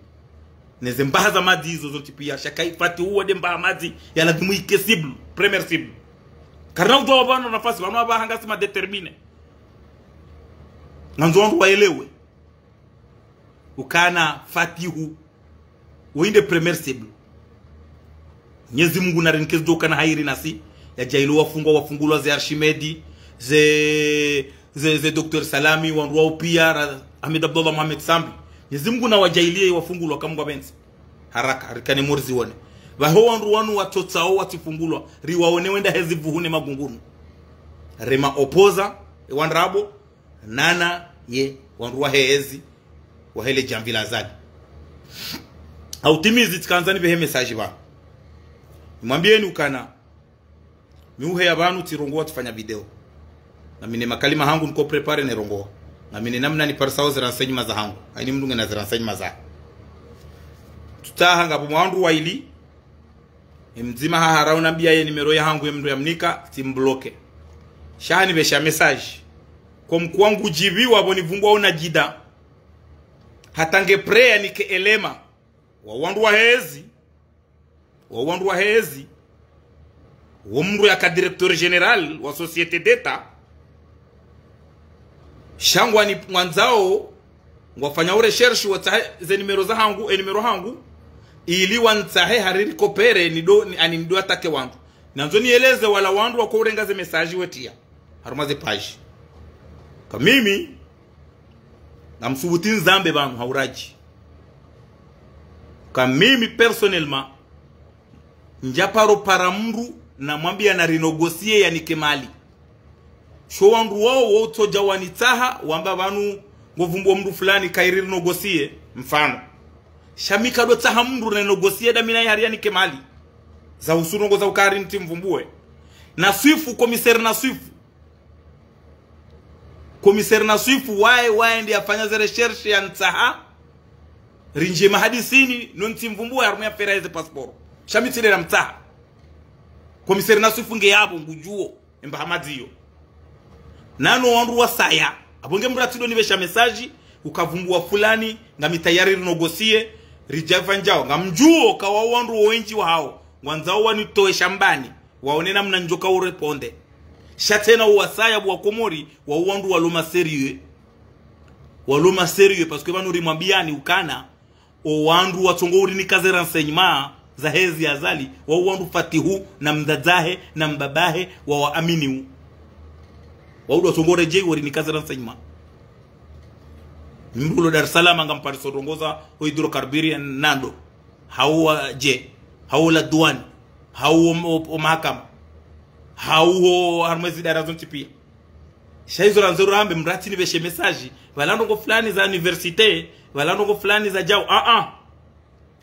Neze mbaha za madzi izo zontsi pia, shaka ifatihu wa nde mbaha madzi, ya lazimu ike cible, première cible. Karina utoa pvanu nafasi, pvanu apvaha ngasi ma déterminé. Ngandzo wandru waelewe. Ukana Fatihu. Woyi nde première cible. Mnyezi Mungu narinike zidjo ukana hairi nasi. Yajaaliye wafungwa, wafungulwa ze Archimède, ze, ze, ze Docteur Salami, wandru wa upia, ra, Ahmed Abdallah Mohamed Sambi. Mnyezi Mungu nawajaalie wafungulwa kamwe ngwapvendzi. Haraka, rikane mori zione. Pvaho wandru wanu watsotsao watsifungulwa, riwaone wenda hezi pvuhuni magungunu. Rema opposants, e wandrabo, nana ye wandru wahe ezi, wahele jamvi la Azali. Hautimizi tsikandza nipvehe message pvanu. Nimwambieni ukana, mi uheya pvanu tsirongoa tsifanya video. Ngamina makalima hangu niko préparé nerongoa. Ngamina namna niparisao ze renseignements zahangu. Haini mndru ngena ze renseignements zahe. Tsutsaha ngapvo wandru waili, emdzima haharau nambiya ye numéro yahangu ye mndru yamnika, tsimbloqué. Sha hanipvesha message. Comme quoi ngudjiviwa pvo nipvungwa una jida. Hata nge prêt yanike éléments. Wa wandru wahe ezi. Wa wandru wahe ezi. Wo mndru yaka directeur général wa société d'État, sha ngwani mwandzao, ngwafanyao recherche watsahe ze numéro zahangu, e numéro hangu, ili wantsahe hari recoupere nido, ni, ani nido attaquer wandru. Nandzo nieleze wala wandru wako urenga ze message wetriya harumwa ze page. Ka mimi, ngamsubuti nizambe pvanu ha uradji. Ka mimi personnellement, ndjaparo para mndru namwambia nari négocier yanike mali. Sho wandru wao wo utsodja wanitsaha, wamba pvanu ngovumbua mndru fulani kairi rinégocier, mfano. Sha mi kado tsaha mndru na négocier dami naye hari yanike mali. Za usu ndrongo za ukari ntsi mvumbue. Na Swifu, commissaire na Swifu. Commissaire na Swifu, waye, waye ndi afanya ze recherche yantsaha. Rindjie mahadisini, no ntsi mvumbue harumwa ye affaire ya ze passeport. Sha mi tsi nde namtsaha. Commissaire na Swifu nge yapvo, ngudjuo, emba hamadziyo. Nano wandru wasaya, apvo nge mndru atsido nipvesha message, ukavumbua fulani, ngami tayari rinégocier, ridja pvandjao. Ngamdjuo ka wao wandru wendji wahao, ngwandzao wanitowe shambani, waone namna ndjoka urépondre. Sha tsena uwasaya bo wa Komori, wao wandru walo ma sérieux. Walo ma sérieux, parce que pvanu rimwambiani ukana, o wandru watsongo urinika ze renseignement zahe zi Azali, wao wandru Fatihu na mdzadzahe na mbabahe wawaaminiu. Wao ndo watsongo redjei urinika ze renseignement. Mndru ulo Dar es Salaam ngampariso ndrongo za o hydrocarbures ya nando. Hau wa dje, hau la douane, hau o, o, o mahakama, hau o harumwa ezi idara zontsi pia. Sha izo randzo rambe mndru atsi nipveshe message, pvala ndrongo fulani za université, pvala ndrongo fulani za djau, ah, ah.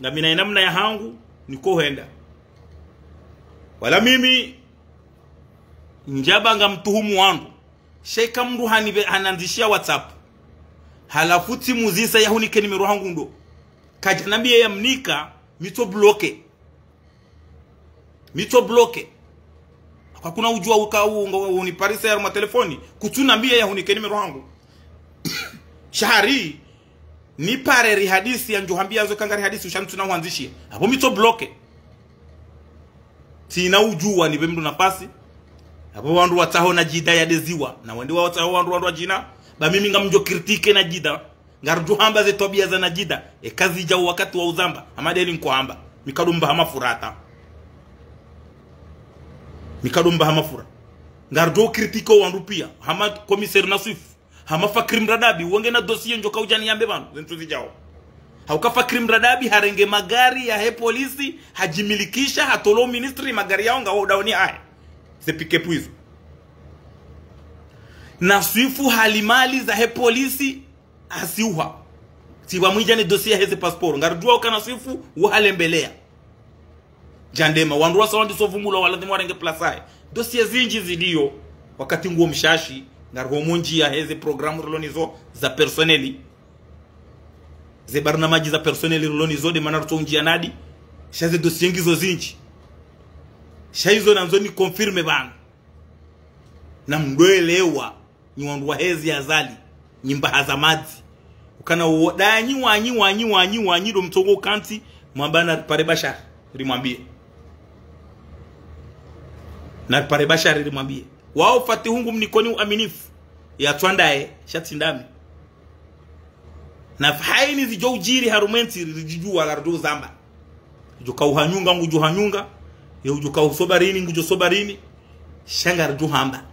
Ngamina ye namna yahangu, niko hwenda. Wala mimi, ndjaba ngamtuhumu wandru. Sha ika mndru hanipve-, hanandzishia WhatsApp. Halafu tsimuzisa yahunike numéro hangu ndo. Kadja nambia yamnika, mi tso bloquer. Mi tso bloquer. Kakuna udjua uka u-, ngo-, uniparisa harumwa telefoni, kutsu nambia yahunike numéro hangu. Sha hari, nipare rihadisi yandjo hambia zo ka ngari hadisi usha ntsuna uhwandzishia. Apvo mi tso bloquer. Tsina udjua nipve mndru nafasi. Apvo wandru watsaho Najida yadeziwa. Na wende wawatsaho wandru, wandru wadjina. Ba mimi ngamdjo critiquer Najida. Ngarudjo hamba ze twabia za Najida, eka zidja o wakati wa uzamba, hama deli nkohamba. Mi kado mbaha mafura hata. Mi kado mbaha mafura. Ngarudjo critiquer o wandru pia, hama commissaire na Swifu, hama Fakri Mradabi, wenge na dossier ndjoka udja niyambe pvanu, ze ntsu zidjao. Hauka Fakri Mradabi harenge magari yahe polisi, hadjimilikisha, hatolo ministri magari yao ngawo daoni ahe. Ze pick-up izo. Na Swifu hali mali zahe polisi, hasiuha. Tsi pvamwidja ne dossier yaheze passeport. Ngarudjuao ukana Swifu, uhalembelea. Djandema, wandru wasa wandiso vumulwa wala dhimwa warenge place yahe. Dossier zindji ziliyo, wakati nguo mshashi, ngariho mondji yaheze programme rilo nizo za personnel. Ze barnamadji za personnel rilo nizo de mana rutso undjia nadi. Sha ze dossier ngizo zindji. Sha izo nandzo ni confirmer pvanu. Na mdwelewa. Nyi wandru wahezi Azali, nyi mbaha za madzi. Ukana uwo, da nyi wanyi, wanyi, wanyi, wanyi, ndo mtsongo ukantsi, mwamba naripare Bashar, rimwambie. Naripare Bashar, rimwambie. Wao Fatihu ngu mnikoni uaminifu, ya tswandaye, sha tsi ndami. Na haini zidjo udjiri harumwa entsi ridjidjuwa la ridjo uzamba. Udjo kauhanyunga, ngudjo hanyunga. Ye udjo kausobarini, ngudjo sobarini. Sha ngaridjo hamba.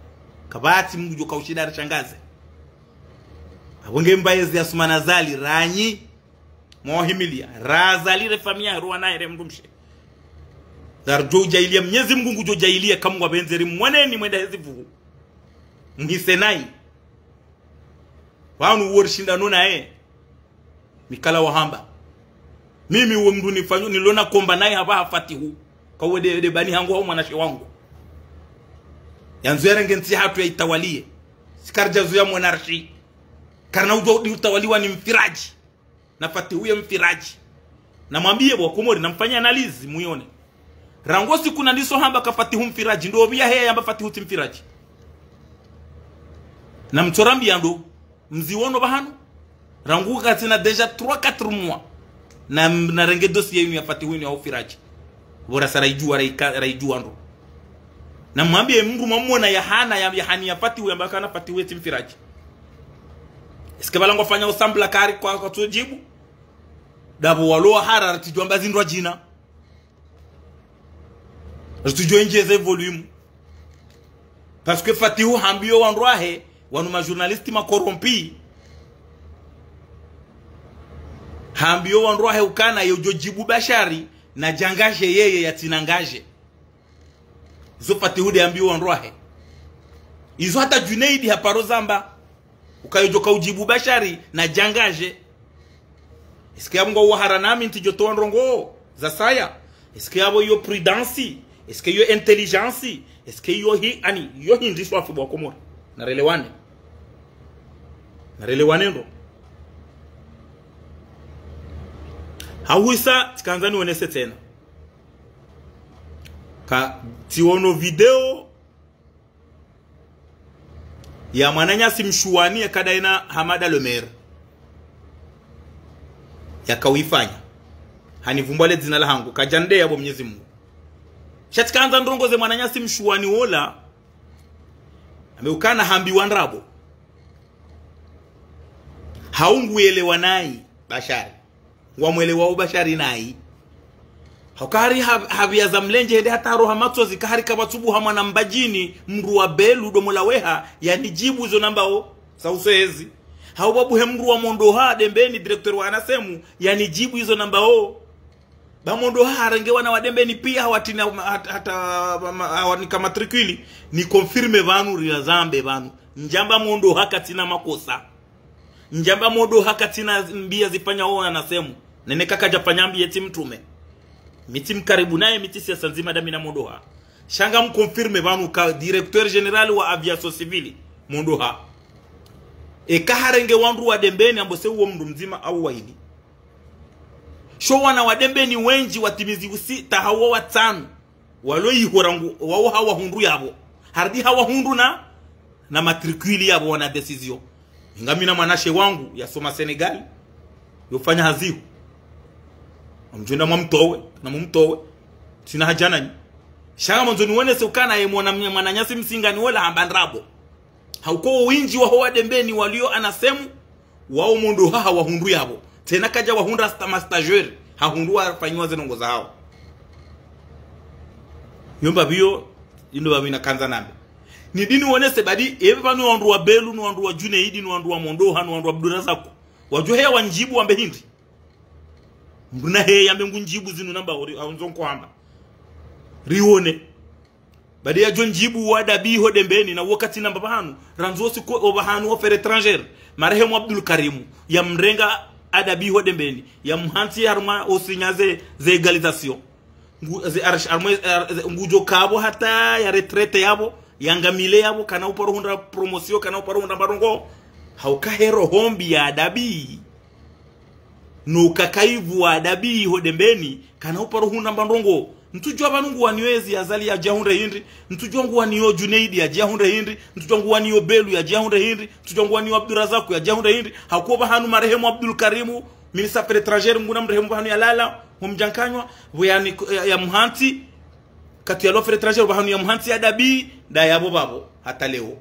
Kapvatsi mndru udjo kaushinda arishangaze. Apvo nge mbaye zi Assoumani Azali, ranyi. Mwahimilia. Ra Azali re famiya, heruwa nahe re mndru mshe. Ngaridjo udjailia, Mnyezi Mngu ngudjo djailia, kamwe ngwapvendze ri mweneni mwenda hezi vuhu. Mhise nayi. Pvanu uwo rishindano naye. Mikala wahamba. Mimi uwo mndru nifanyo nilona komba naye hapvaha Fatihu. Kauwe de, de bani hangu hau mwanashe wangu. Yandzo yarenge ntsi hatru yaitawalie. Si karidjazo ya monarchie. Karina udjo udi utawaliwa ni mfiraji. Na Fatihu ye mfiraji. Namwambie bo Wakomori, namfanye analyse, muyone. Rangu siku nandiso hamba ka Fatihu mfiraji, ndo pvia heya yamba Fatihu tsi mfiraji. Na mtsorambia ndo, mziwono pvahanu. Rangu katsina déjà trois, quatre mois. Na, narenge dossier yinu ya Fatihu yinu ya ufiraji. Pvo rasa raidjuwa, raika-, raidjuwa ndo. Na mwambiye mndru mwamwona yahana ya, yahani ya Fatihu yamba kana Fatihu yetsi mfiraji. Est-ce que pvala ngwafanya usambula kari kwa, kwatsu djibu? Ndapvo walo wahara ritsidjwamba zindru djina. Ritsidjwendjeze volume. Parce que Fatihu hambiyo wandru wahe, wanu ma journalistes ma corrompus. Hambiyo wandru wahe ukana yodjo djibu Bashari, nadjangadje yeye yatsinangadje. Izo Fatihu nde hambiyo wandru wahe. Izo hata Junaidi haparo zamba. Ukaya udjo ka udjibu Bashari nadjangadje. Est-ce que yapvo ngwawahara nami ntsidjo towa ndrongoo za saya? Est-ce que yapvo iyo prudence? Est-ce que iyo intelligence? Est-ce que iyo hi, ani, iyo hindri swafi bo Wakomori? Narelewane. Narelewane ndo. Hauhisa, tsikandza niwonese tsena. Ka, tsiono video ya mwananyasi Mshuwani yakadayi na Hamada le maire. Yakawifanya. Hanivumbwa le dzina lahangu, kadjandeya bo Mnyezi Mungu. Sha tsikandza ndrongoo ze mwananyasi Mshuwani wola, ame ukana hambiwa ndrabo. Hau nguyelewa nayi, Bashari. Ngwamwelewao Bashari nayi. Hauka hari ha-, hapviya za mlendje hende hata haroha matsozi, kahari kapvatsubuha mwana Mbadjini, mndru wa Belu, domo la weha, yanidjibu izo nambao, sa uswezi. Hau pvabuhe mndru wa Mondoha, Dembeni, directeur wa ANACM, yanidjibu izo nambao. Ba Mondoha harenge wana wa Dembeni piya hawatrina, hat-, hata, ma-, hawanika matricule, ni confirme pvanu, rila zambe pvanu. Ndjamba Mondoha katsina makosa. Ndjamba Mondoha katsina mbi yazifanya wo ANACM. Nene kakadjafanya mbi yetsi mtrume. Mi tsi mkaribu naye, mi tsi siasa ndzima ndami na Mondoha. Sha ngamconfirme pvanu ka directeur général wa aviation civile, Mondoha. Eka harenge wandru wa Dembeni ambo se uwo mndru mdzima au wayili. Sho wana wa Dembeni wendji watimizi usita hau watsanu. Walo iho rangu, wao hawahundru yapvo. Harudi hawahundru na, na matricule yapvo wana décision. Ngamina mwanashe wangu, yasoma Sénégal. Yofanya hazi iho. Ngamdjo enda mwamtowe, na mumtowe. Tsina haja nanyi. Sha ngamwandzo niwonese ukana ye mwana, mwananyasi Msingani wola hamba ndrabo. Hauka owindji waho wa Dembeni walio ANACM, wao Mondoha hawahundru yapvo. Tsena kadjawahundra sta-, ma stagiaire. Hahundru wafanyiwa ze ndrongoo zahao. Yo mbapvi yo, inu mbapvi nakandza nambe. Nidi niwonese badi, epvi pvanu wandru wa Belu, ni wandru wa Junaidi, ni wandru wa Mondoha, ni wandru wa Abdurazaku. Wadjo heya wandjibu wambe hindri. Mndru na heya yambe ngundjibu zinu namba ori, haundzo nkohamba. Riwone. Badi yadjo ndjibu wa Adabi ho Dembeni na wakati namba pvahanu. Randzi wosi ko opvahanu ho affaires étrangères. Marehemu Abdul Karimu. Yamrenga Adabi ho Dembeni. Yamhantsi harumwa osigner ze, ze égalisation. Ngu, ze arsh-, harumwa, ar-, ze, ngudjo kapvo hata ya retraite yapvo. Yangamile yapvo. Kana uparo hundra promotion. Kana uparo hundra mba ndrongoo. Hauka he roho mbi ya Adabi. No ukakaivu wa Adabi ho Dembeni, kana uparo hundra mba ndrongoo. Ntsudjua pvanu nguwaniyo ezi Azali yadjahundre hindri, ntsudjua nguwaniyo Junaidi yadjahundre hindri, ntsudjua nguwaniyo Belu yadjahundre hindri, ntsudjua nguwaniyo Abdurazaku yadjahundre hindri, hauka pvahanu marehemu Abdul Karimu, ministre affaires étrangères, Mngu namrehemu pvahanu yalala, ho Mdjankanywa, pvo yani, ya, yamhantsi, kati yalo affaires étrangères, pvahanu yamhantsi Adabi, nda yapvo pvapvo, hata leo.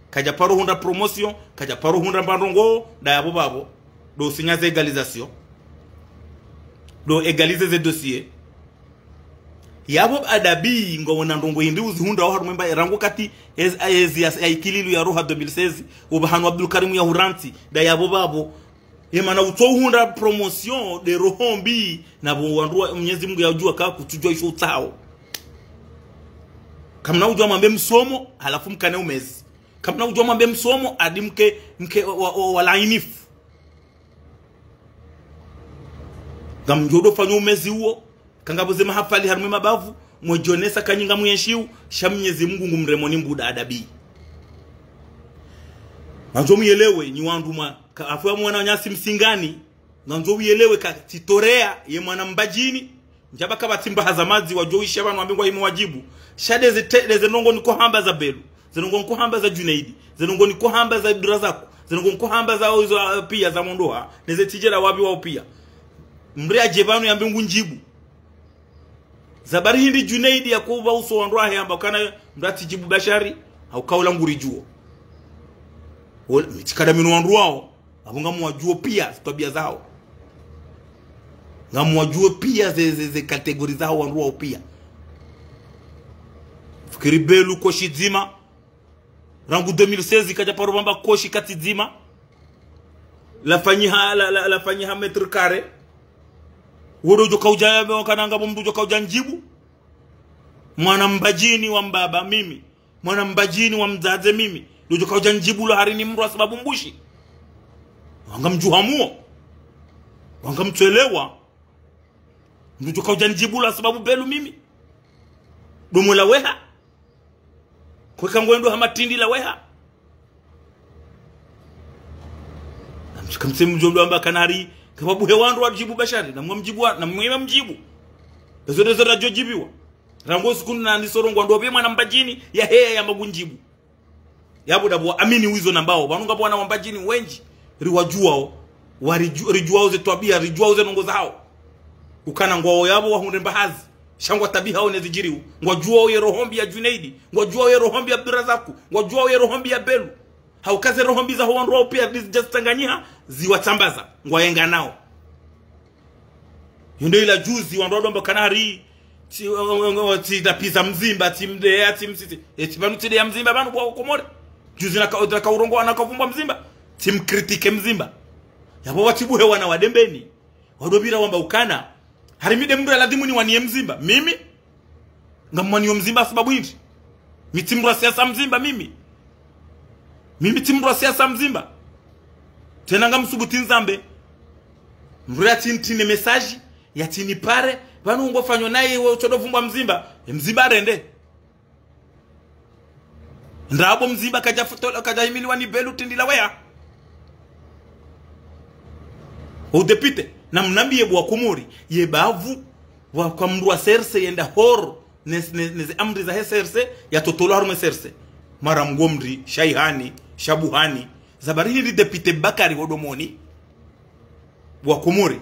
Kadjaparo hundra promotion, kadjaparo hundra mba ndrongoo, nda yapvo pvapvo. Ndo signer ze égalisation. Ndo égaliser ze dossiers. Yapvo Adabi, ngwawona ndrongoo hindri uzihundra oharumwa emba, erangu kati, ezi, ezi ya, ya ikililu yaroha deux mille seize, opvahanu Abdul Karimu yahurantsi, nda yapvo pvapvo. Ye mana utso uhundra promotion nde roho mbi, na pvo wandru wa Mnyezi Mungu yadjua ka kutsudjua isho utsao. Kamna udjua mwambe msomo, halafu mkane umezi. Kamna udjua mwambe msomo, adi mke, mke wa, wa, wa, walainifu. Ngamdjo ndo fanya umezi uwo, kangapvo ze mahafali harumwa emabavu, mwedjonesa kanyi ngamwenshiu, sha Mnyezi Mungu ngumremoni mbuda Adabi. Ngandzo muyelewe, nyi wandru mwa, ka afu ya mwananyasi Msingani, ngandzo uyelewe ka tsitoreya ye mwana Mbadjini, ndjaba kapvatsi mbaha za madzi wadjo wisha pvanu wambe ngwahime wadjibu. Sha ndeze te-, ndeze ndrongoo nikohamba za Belu, ze ndrongoo nikohamba za Junaidi, ze ndrongoo nikohamba za Abdurazaku, ze ndrongoo nikohamba za, za, piya za Mondoha, neze tijera wapvi wao piya. Mndru yadje pvanu yambe ngundjibu. Za bari hindri Junaid ya kuba uso wandru wahe amba ukana mdru atsi Djibu Bashari, hauka ula nguridjuo. Ola, mi tsi kada minu wandru wao, apvo ngamwadjuo pia, ze twabia zao. Ngamwadjuo pia, ze, ze, ze catégorie zao wandru wao pia. Fikiri Belu koshi dzima. Rangu deux mille seize kadja paro pvamba koshi katsi dzima. Lafanyiha, la, la, lafanyiha mètre carré. Wodo djo kaudja ya, kana ngapvo mdru djo kaudja ndjibu. Mwana Mbadjini wa mbaba mimi. Mwana Mbadjini wa mdzadze mimi. Ndo djo kaudja ndjibu lo hari ni mdru wa sababu mbushi. Wanga mdjuhamuo. Wanga mtswelewa. Ndo djo kaudja ndjibu lo sababu Belu mimi. Domo la weha. Kweka ngwendo hama tindi la weha. Namshika msemu djo ndo amba kana hari, kababu he wandru wa Djibu Bashari, na mwa mdjibu wa, na mwa mdjibu. Ezo ndezo radjo djibiwa. Rangu siku na nisoro ngwando pve mwana Mbadjini, ya heya ya magu ndjibu. Yapvo dapvo amini wizo nambao, pvanu ngapvo wana wa Mbadjini wendji, riwadjuao, waridju-, ridjuao ze twabia, ridjuao ze ndrongo zao. Ukana ngwao yapvo wahundre mbahazi. Sha ngwa tabiha one zidjiriu. Ngwadjuao ye roho mbi ya Junaid. Ngwadjuao ye roho mbi ya Abdurazaku. Ngwadjuao ye roho mbi ya Belu. Hauka ze roho mbi zaho wandru wao pia, ndizidja zitsanganyiha, ziwatsambaza. Ngwayenga nao. Yo ndo ila juzi, wandru wado amba kana hari, tsi, tsi tapiza Mzimba, tsi mdeya, tsi msisi. Eti pvanu tsi deya Mzimba, pvanu bwa Komori. Juzi naka, naka urongoa, naka vumbwa Mzimba. Tsi mkritike Mzimba. Yapvo watsibuhe wana wa Dembeni. Wado pvira wamba ukana. Hari mi nde mdru ya ladhimu niwanie Mzimba. Mimi? Ngamwanio Mzimba sababu hindri? Mi tsi mdru wa siasa Mzimba, mimi. Mimi tsi mdru wa siasa Mzimba. Tsena ngamsubuti nizambe. Mdru yatsi ntrine message, yatsi nipare, pvanu ngofanyo naye we utsodo vumbwa Mzimba. E Mzimba arende. Ndrabo Mzimba kadja futo-, kadja himiliwa ni Belu tindi la weha. O député, na mnambiye bwa Komori, ye bavu, wa kwa mdru wa C R C yenda horo, ne, ne, ne ze amri zahe C R C, ya totolo harumwe C R C. Mara mgo mdri, Shaihani, Shabuhani, za bari hindri député Bakari Wodomoni, wa Komori.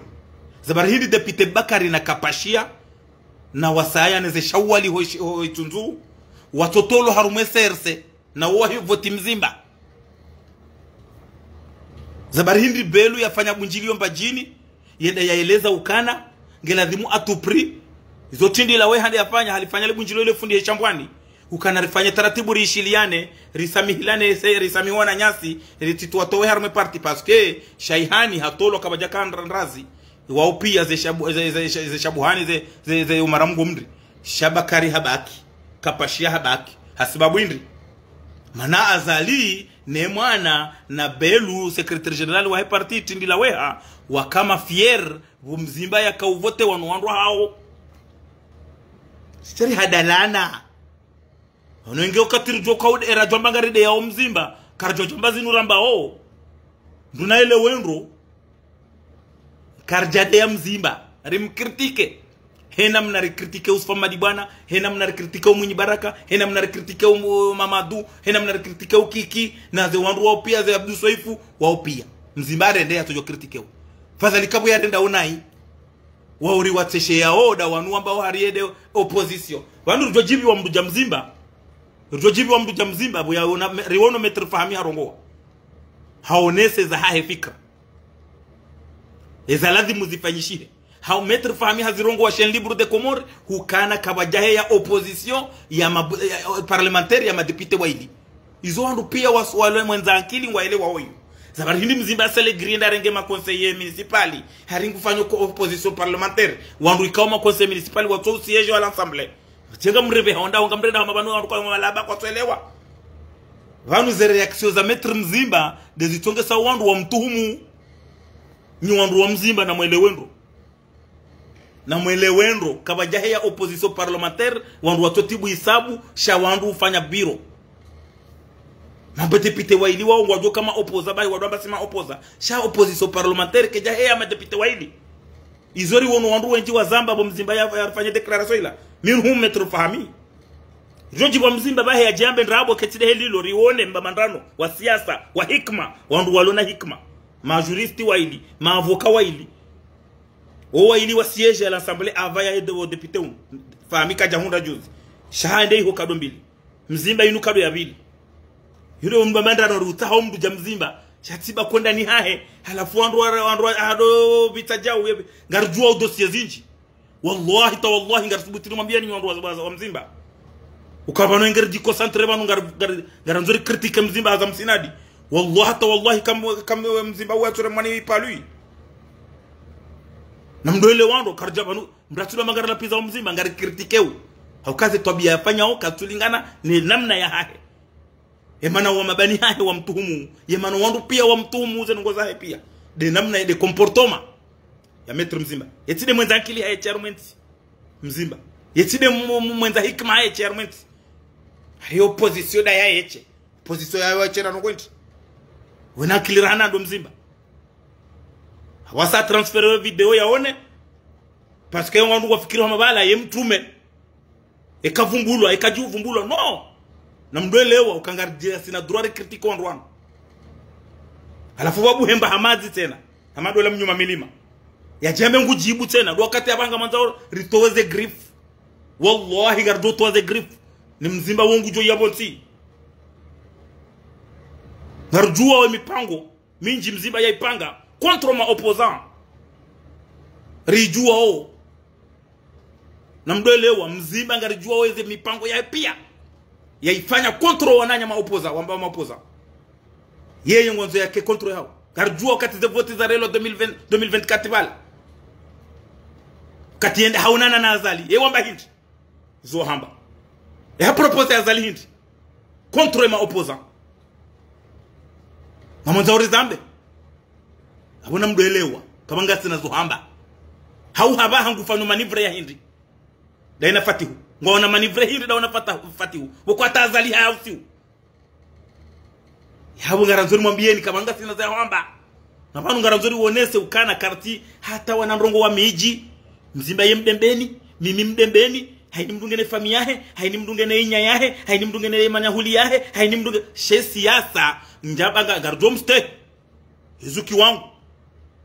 Za bari hindri député Bakari na Kapashia, na wasaya ne ze Shawali ho, ho Itsundzu, watotolo harumwe C R C, na wo wahi voti Mzimba. Za bari hindri Belu yafanya bundjilio Mbadjini, yenda yaeleza ukana, nge ladhimu à tout prix, izo tindi la weha nde yafanya, halifanya le bundjilio le fundi ye Shambwani. Ukana rifanye taratibu riishiliane, risamihilane, se, risamihi wananyasi, ritsitsu watowe harumwe parti, parce que Shaihani hatolo kabadja ka ndra-, ndrazi. Wao pia ze Shabu-, ze, ze, ze, ze Shabuhani, ze, ze, ze Umara mgo mdri. Sha Bakari habaki. Kapashia habaki. Hasibabu hindri? Mana Azali, ne mwana, na Belu, secrétaire général wahe parti, tindi la weha, waka ma fier, pvo Mzimba yaka uvote wanu wandru hao. Sitari hadalana. Ono inge wakati ridjo kaude, era djwamba ngari deya o Mzimba, karidjo djwamba zinu rambao. Nduna ele wendro, karidja deya Mzimba, rimkritike. He namna rikritike Usufa Madibwana, he namna rikritike o Mwinyi Baraka, he namna rikritike o Mamadu, he namna rikritike o Kiki, na ze wandru wao pia, ze Abdu Swaifu, wao pia. Mzimba arende yatsodjo kritike o. Fadhali kapvo yarenda onayi. Wao riwatseshe ya oda wanu wamba wahari yende opposition. Wanu ridjo djibiwa mdru dja Mzimba. Ridjo djibiwa mdru dja Mzimba, pvo yaona, me-, riwono Maître Fahmi harongoa. Haonese zahahe fikra. Eza ladhimu zifanyishihe. Hao Maître Fahmi hazirongoa Chaîne Libre des Comores, hukana kabadja heya opposition ya ma-, ya, ya parlementaire ya madéputé waili. Izo wandru pia was-, wale mwendza ankili ngwaelewa oyu. Za bari hindri Mzimba Sele Grinda renge ma conseillers municipaux, hari ngufanyo ko opposition parlementaire. Wandru ikao ma conseillers municipaux watso siège wa l'Assemblée. Tsenga mrebe haonda, honga mrenda hama pvanu wandru kwa malaba kwatsoelewa. Pvanu ze réaction za Maître Mzimba, ndezitsongesa wandru wamtuhumu. Nyi wandru wa Mzimba na mwele wendro. Na mwele wendro, kabadja heya opposition parlementaire, wandru watsotibu hisabu, sha wandru ufanya biro. Madéputé waili wao ngwadjo kama opposant, bahi wadjo amba si ma opposant. Sha opposition parlementaire, kedja heya madéputé waili. Izo riwono wandru wendji wazamba pvo Mzimba ya, yafanye déclaration ila. Minhum Maître Fahmi. Ridjo djibiwa Mzimba bahi yadjambe ndrabo ketsi dehe lilo riwone mba mandrano, wa siasa, wa hikma, wandru walona hikma. Ma juristes waili, ma avocats waili. O waili wa siège à l'Assemblée avant ya ende o député unu. Fahmi kadja hundra juzi. Sha hende iho nkado mbili. Mzimba inu nkado ya pvili. Yule mndru amanda no rutsaha mndru dja Mzimba. Sha tsi ba kwenda ni hahe. Halafu wandru wa, wandru wa, ado pvitsa djau yebe. Ngaridjuwa dossier zindji. Wallahi, ta wallahi, ngarisubutu rimwambiyeni wandru wa, wa, wa Mzimba. Ukaya pvanu ngari déconcentré pvanu ngari, ngari, ngarandzo ri critiqué Mzimba haza msinadi. Wallahi, ta wallahi, kam, kam Mzimba wa tsure mwani ipalui. Na mndru ele wandru, karidja pvanu, mndru atsula mangara la pizza wa Mzimba, ngari critiqué u. Hauka ze twabiya yafanyao, katsulingana, ni namna ya hahe. Ye mana wa mabani hahe wamtuhumu. Ye mana wandru piya wamtuhumu ze ndrongo zahe piya. Nde namna ye nde comportement ya Maître Mzimba. Yetsi nde mwendza ankili hahe chairman Mzimba. Yetsi nde mu-, mu-, mwendza hikima hahe chairman. Hayo position nda yahe yeshe. Position yahe yeshe na ndrongo ntiti. Wena ankili rahana ndo Mzimba. Hawasa transféré video yaone. Parce que wandru wafikiri hama pvala ye mtrume. Eka vumbulwa, eka dju vumbulwa, non. Na mndru elewa, ukaya ngaridjo sina droit ri critiqué wandru wanu. Halafu wabuhemba hamadzi tsena. Hamadzi ola mnyuma milima. Yadje yambe ngudjibu tsena, ndo wakati apvanga mandza oro, ritowe ze griffes. Wallahi, ngaridjo towa ze griffes. Ni Mzimba wo ngudjo yapvo ntsi. Ngaridjuwa we mipango mindji Mzimba yaipanga contre ma opposants. Ridjuwa o. Na mndru elewa, Mzimba ngaridjuwa o eze mipango yahe piya. Yaifanya contre wananya ma opposants, wamba ma opposants. Yeye ngwandzo yake contre hao. Ngaridjuwa wakati ze vote za relo deux mille vingt, deux mille vingt-quatre pvala. Wakati yende haonana na Azali. Ye wamba hindri. Zo hamba. E ha proposé Azali hindri. Contre ma opposants. Ngamwandzo uri zambe. Apvo na mndru elewa. Kapvanga sina zo hamba. Hau hapva hangu fanya manœuvre ya hindri. Nda yina Fatihu. Ngwaona manœuvre hindri nda wana Fata-, Fatihu. Pvoko hata Azali haya usiu. Yapvo ngarandzo rimwambiyeni kapvanga sina za hamba. Na pvanu ngarandzo riwonese ukaya kartsi hata wana ndrongo wa midji. Mzimba ye Mdembeni, mimi Mdembeni, hayini mndru ngena famiyi yahe, hayini mndru ngena inya yahe, hayini mndru ngena ye manyahuli yahe, hayini mndru nge-, she siasa, ndjapvanga ngaridjo mste. Yezuki wangu.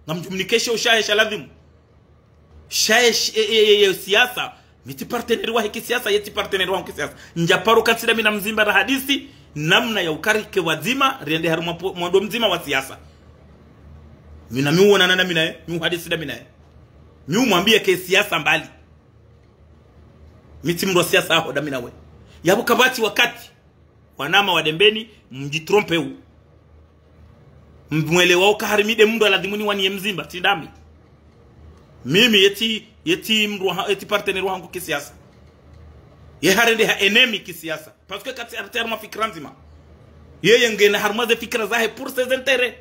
Ngamdjo mnikeshe ushahe sha ladhimu. Shaye sh-, e, e, e, e, siasa. Mi tsi partenaire wahe kisiasa, ye tsi partenaire wahe kisiasa. Ndjaparo katsida mi na Mzimba rahadisi, namna ya ukaya rike wadzima, riende harumwa po-, mwando mdzima wa siasa. Mi na mi uonana na mi naye, mi uhadisi na mi naye. Mi umwambiya ke siasa mbali. Mi tsi mndru wa siasa aho na mi nawe. Yapvo kapvatsi wakati. Wanama wa Dembeni, mdjitrompe u. Mwelewa ukaya hari mi nde mndru aladhimu niwaniye Mzimba, tsi ndami. Mimi yetsi, yetsi mndru wa ha-, yetsi partenaire wahangu kisiasa. Ye harendeha ennemi kisiasa. Parce que katsi arti harumwa fikira ndzima. Yeye ngena harumwa ze fikira zahe pour ses intérêts.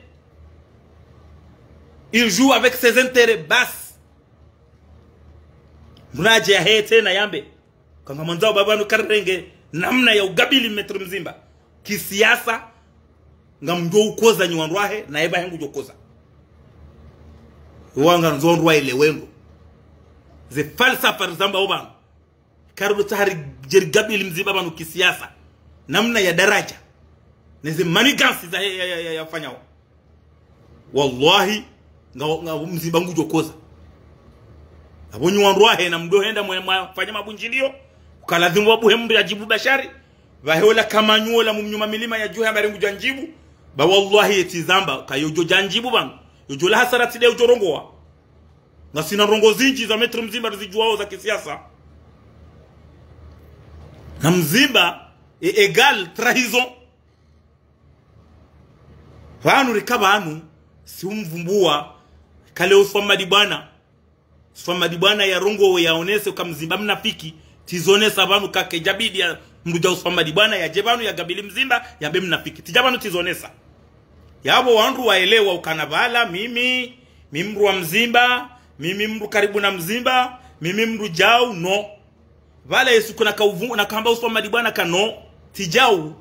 Il joue avec ses intérêts, basi. Mndru nadje yahe tsena yambe. Ukaya ngamwandzo pvapvanu karenge namna ya ugabili Maître Mzimba. Kisiasa, ngamdjo ukoza nyi wandru wahe, na yepvahe ngudjo koza. Wanga ndzo wandru waelewe ndro. Ze falsafa rizamba opvanu. Karilo tsaha ridje rigabili Mzimba pvanu kisiasa. Namna ya daraja. Neze manigances za ya, ya, ya, ya, yafanyao. Wallahi, nga, nga Mzimba ngudjo koza. Apvo nyi wandru wahe na mdo henda mwe, mwafanya mabundjiliyo. Ukaladhimu wabuhe mndru yadjibu Bashari. Pvahe ola kamanyu ola mnyuma milima yadjuhe amari ngudjo ndjibu. Ba wallahi yetsi zamba, ka yodjo dja ndjibu pvanu. Yodjo la hasara tsi nde udjo rongowa. Ngasina ndrongo zindji za Maître Mzimba rizidjuwao za kisiasa. Na Mzimba, e, égale trahison. Pvanu rika pvanu, si umvumbuwa, kale Uswamadi Bwana. Uswamadi Bwana yarongowe yaonese uka Mzimba mnafiki, tsi zonesa pvanu ka kedjabidi ya mndru dja Uswamadi Bwana, yadje pvanu yagabili Mzimba, yambe mnafiki. Tsi dja pvanu tsi zonesa. Yapvo wandru waelewa ukaya pvala, mimi, mi mndru wa Mzimba, mimi mndru karibu na Mzimba, mimi mndru djau, no. Pvala yesu kuna kauvu, na kamba Uswamadi Bwana ka no, tsi djau.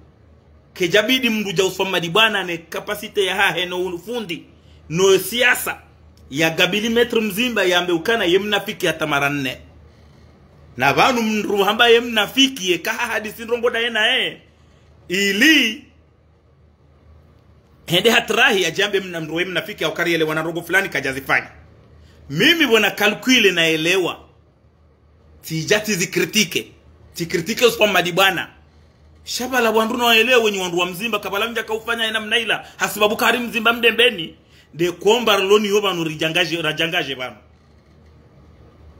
Kedjabidi mndru dja Uswamadi Bwana ne capacité yahahe no ufundi, no siasa, yagabili Maître Mzimba yambe ukaya ye mnafiki hata mara nne. Na pvanu mndru hamba ye mnafiki, yeka hahadisi ndrongo ndaye naye. Ili, hende hatrahi yadje yambe mna-, mndru we mnafiki au kari yelewa na ndrongo fulani kadjazifanya. Mimi pvona calcul naelewa. Tsidja tsi zi critiquer. Tsi critiquer Yusuf Hamadi bwana. Sha pvala wandru na waelewe nyi wandru wa Mzimba, kapvala mdja kaufanya ye namna ila, hasibabu kari Mzimba Mdembeni. Nde komba rilo nayo pvanu ridjangadje, radjangadje pvanu.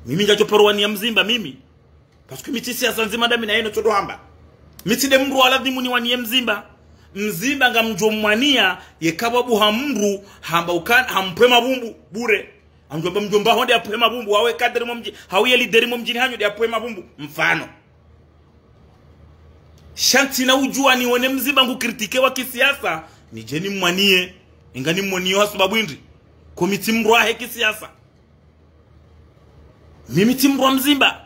Mimi ndjadjo paro waniya Mzimba, mimi. Parce que mi tsi siasa ndzima nda mi na yenu tsodo hamba. Mi tsi nde mndru wa ladhimu niwaniye Mzimba. Mzimba ngamdjo mwaniya, yeka pvwa buha mndru, hamba ukana, hampve mabumbu, bure. Amdjomba mdjomba honde apve mabumbu, hawe cadre mo mdji, hawe ye leader mo mdjini hanyu nde apve mabumbu. Mfano. Sha ntsina udjuwa niwone Mzimba ngu critiquer wa kisiasa, nidje nimwaniye. Inga nimwaniye hasibabu hindri. Ko mi tsi mndru wahe kisiasa. Mimi tsi mndru wa Mzimba.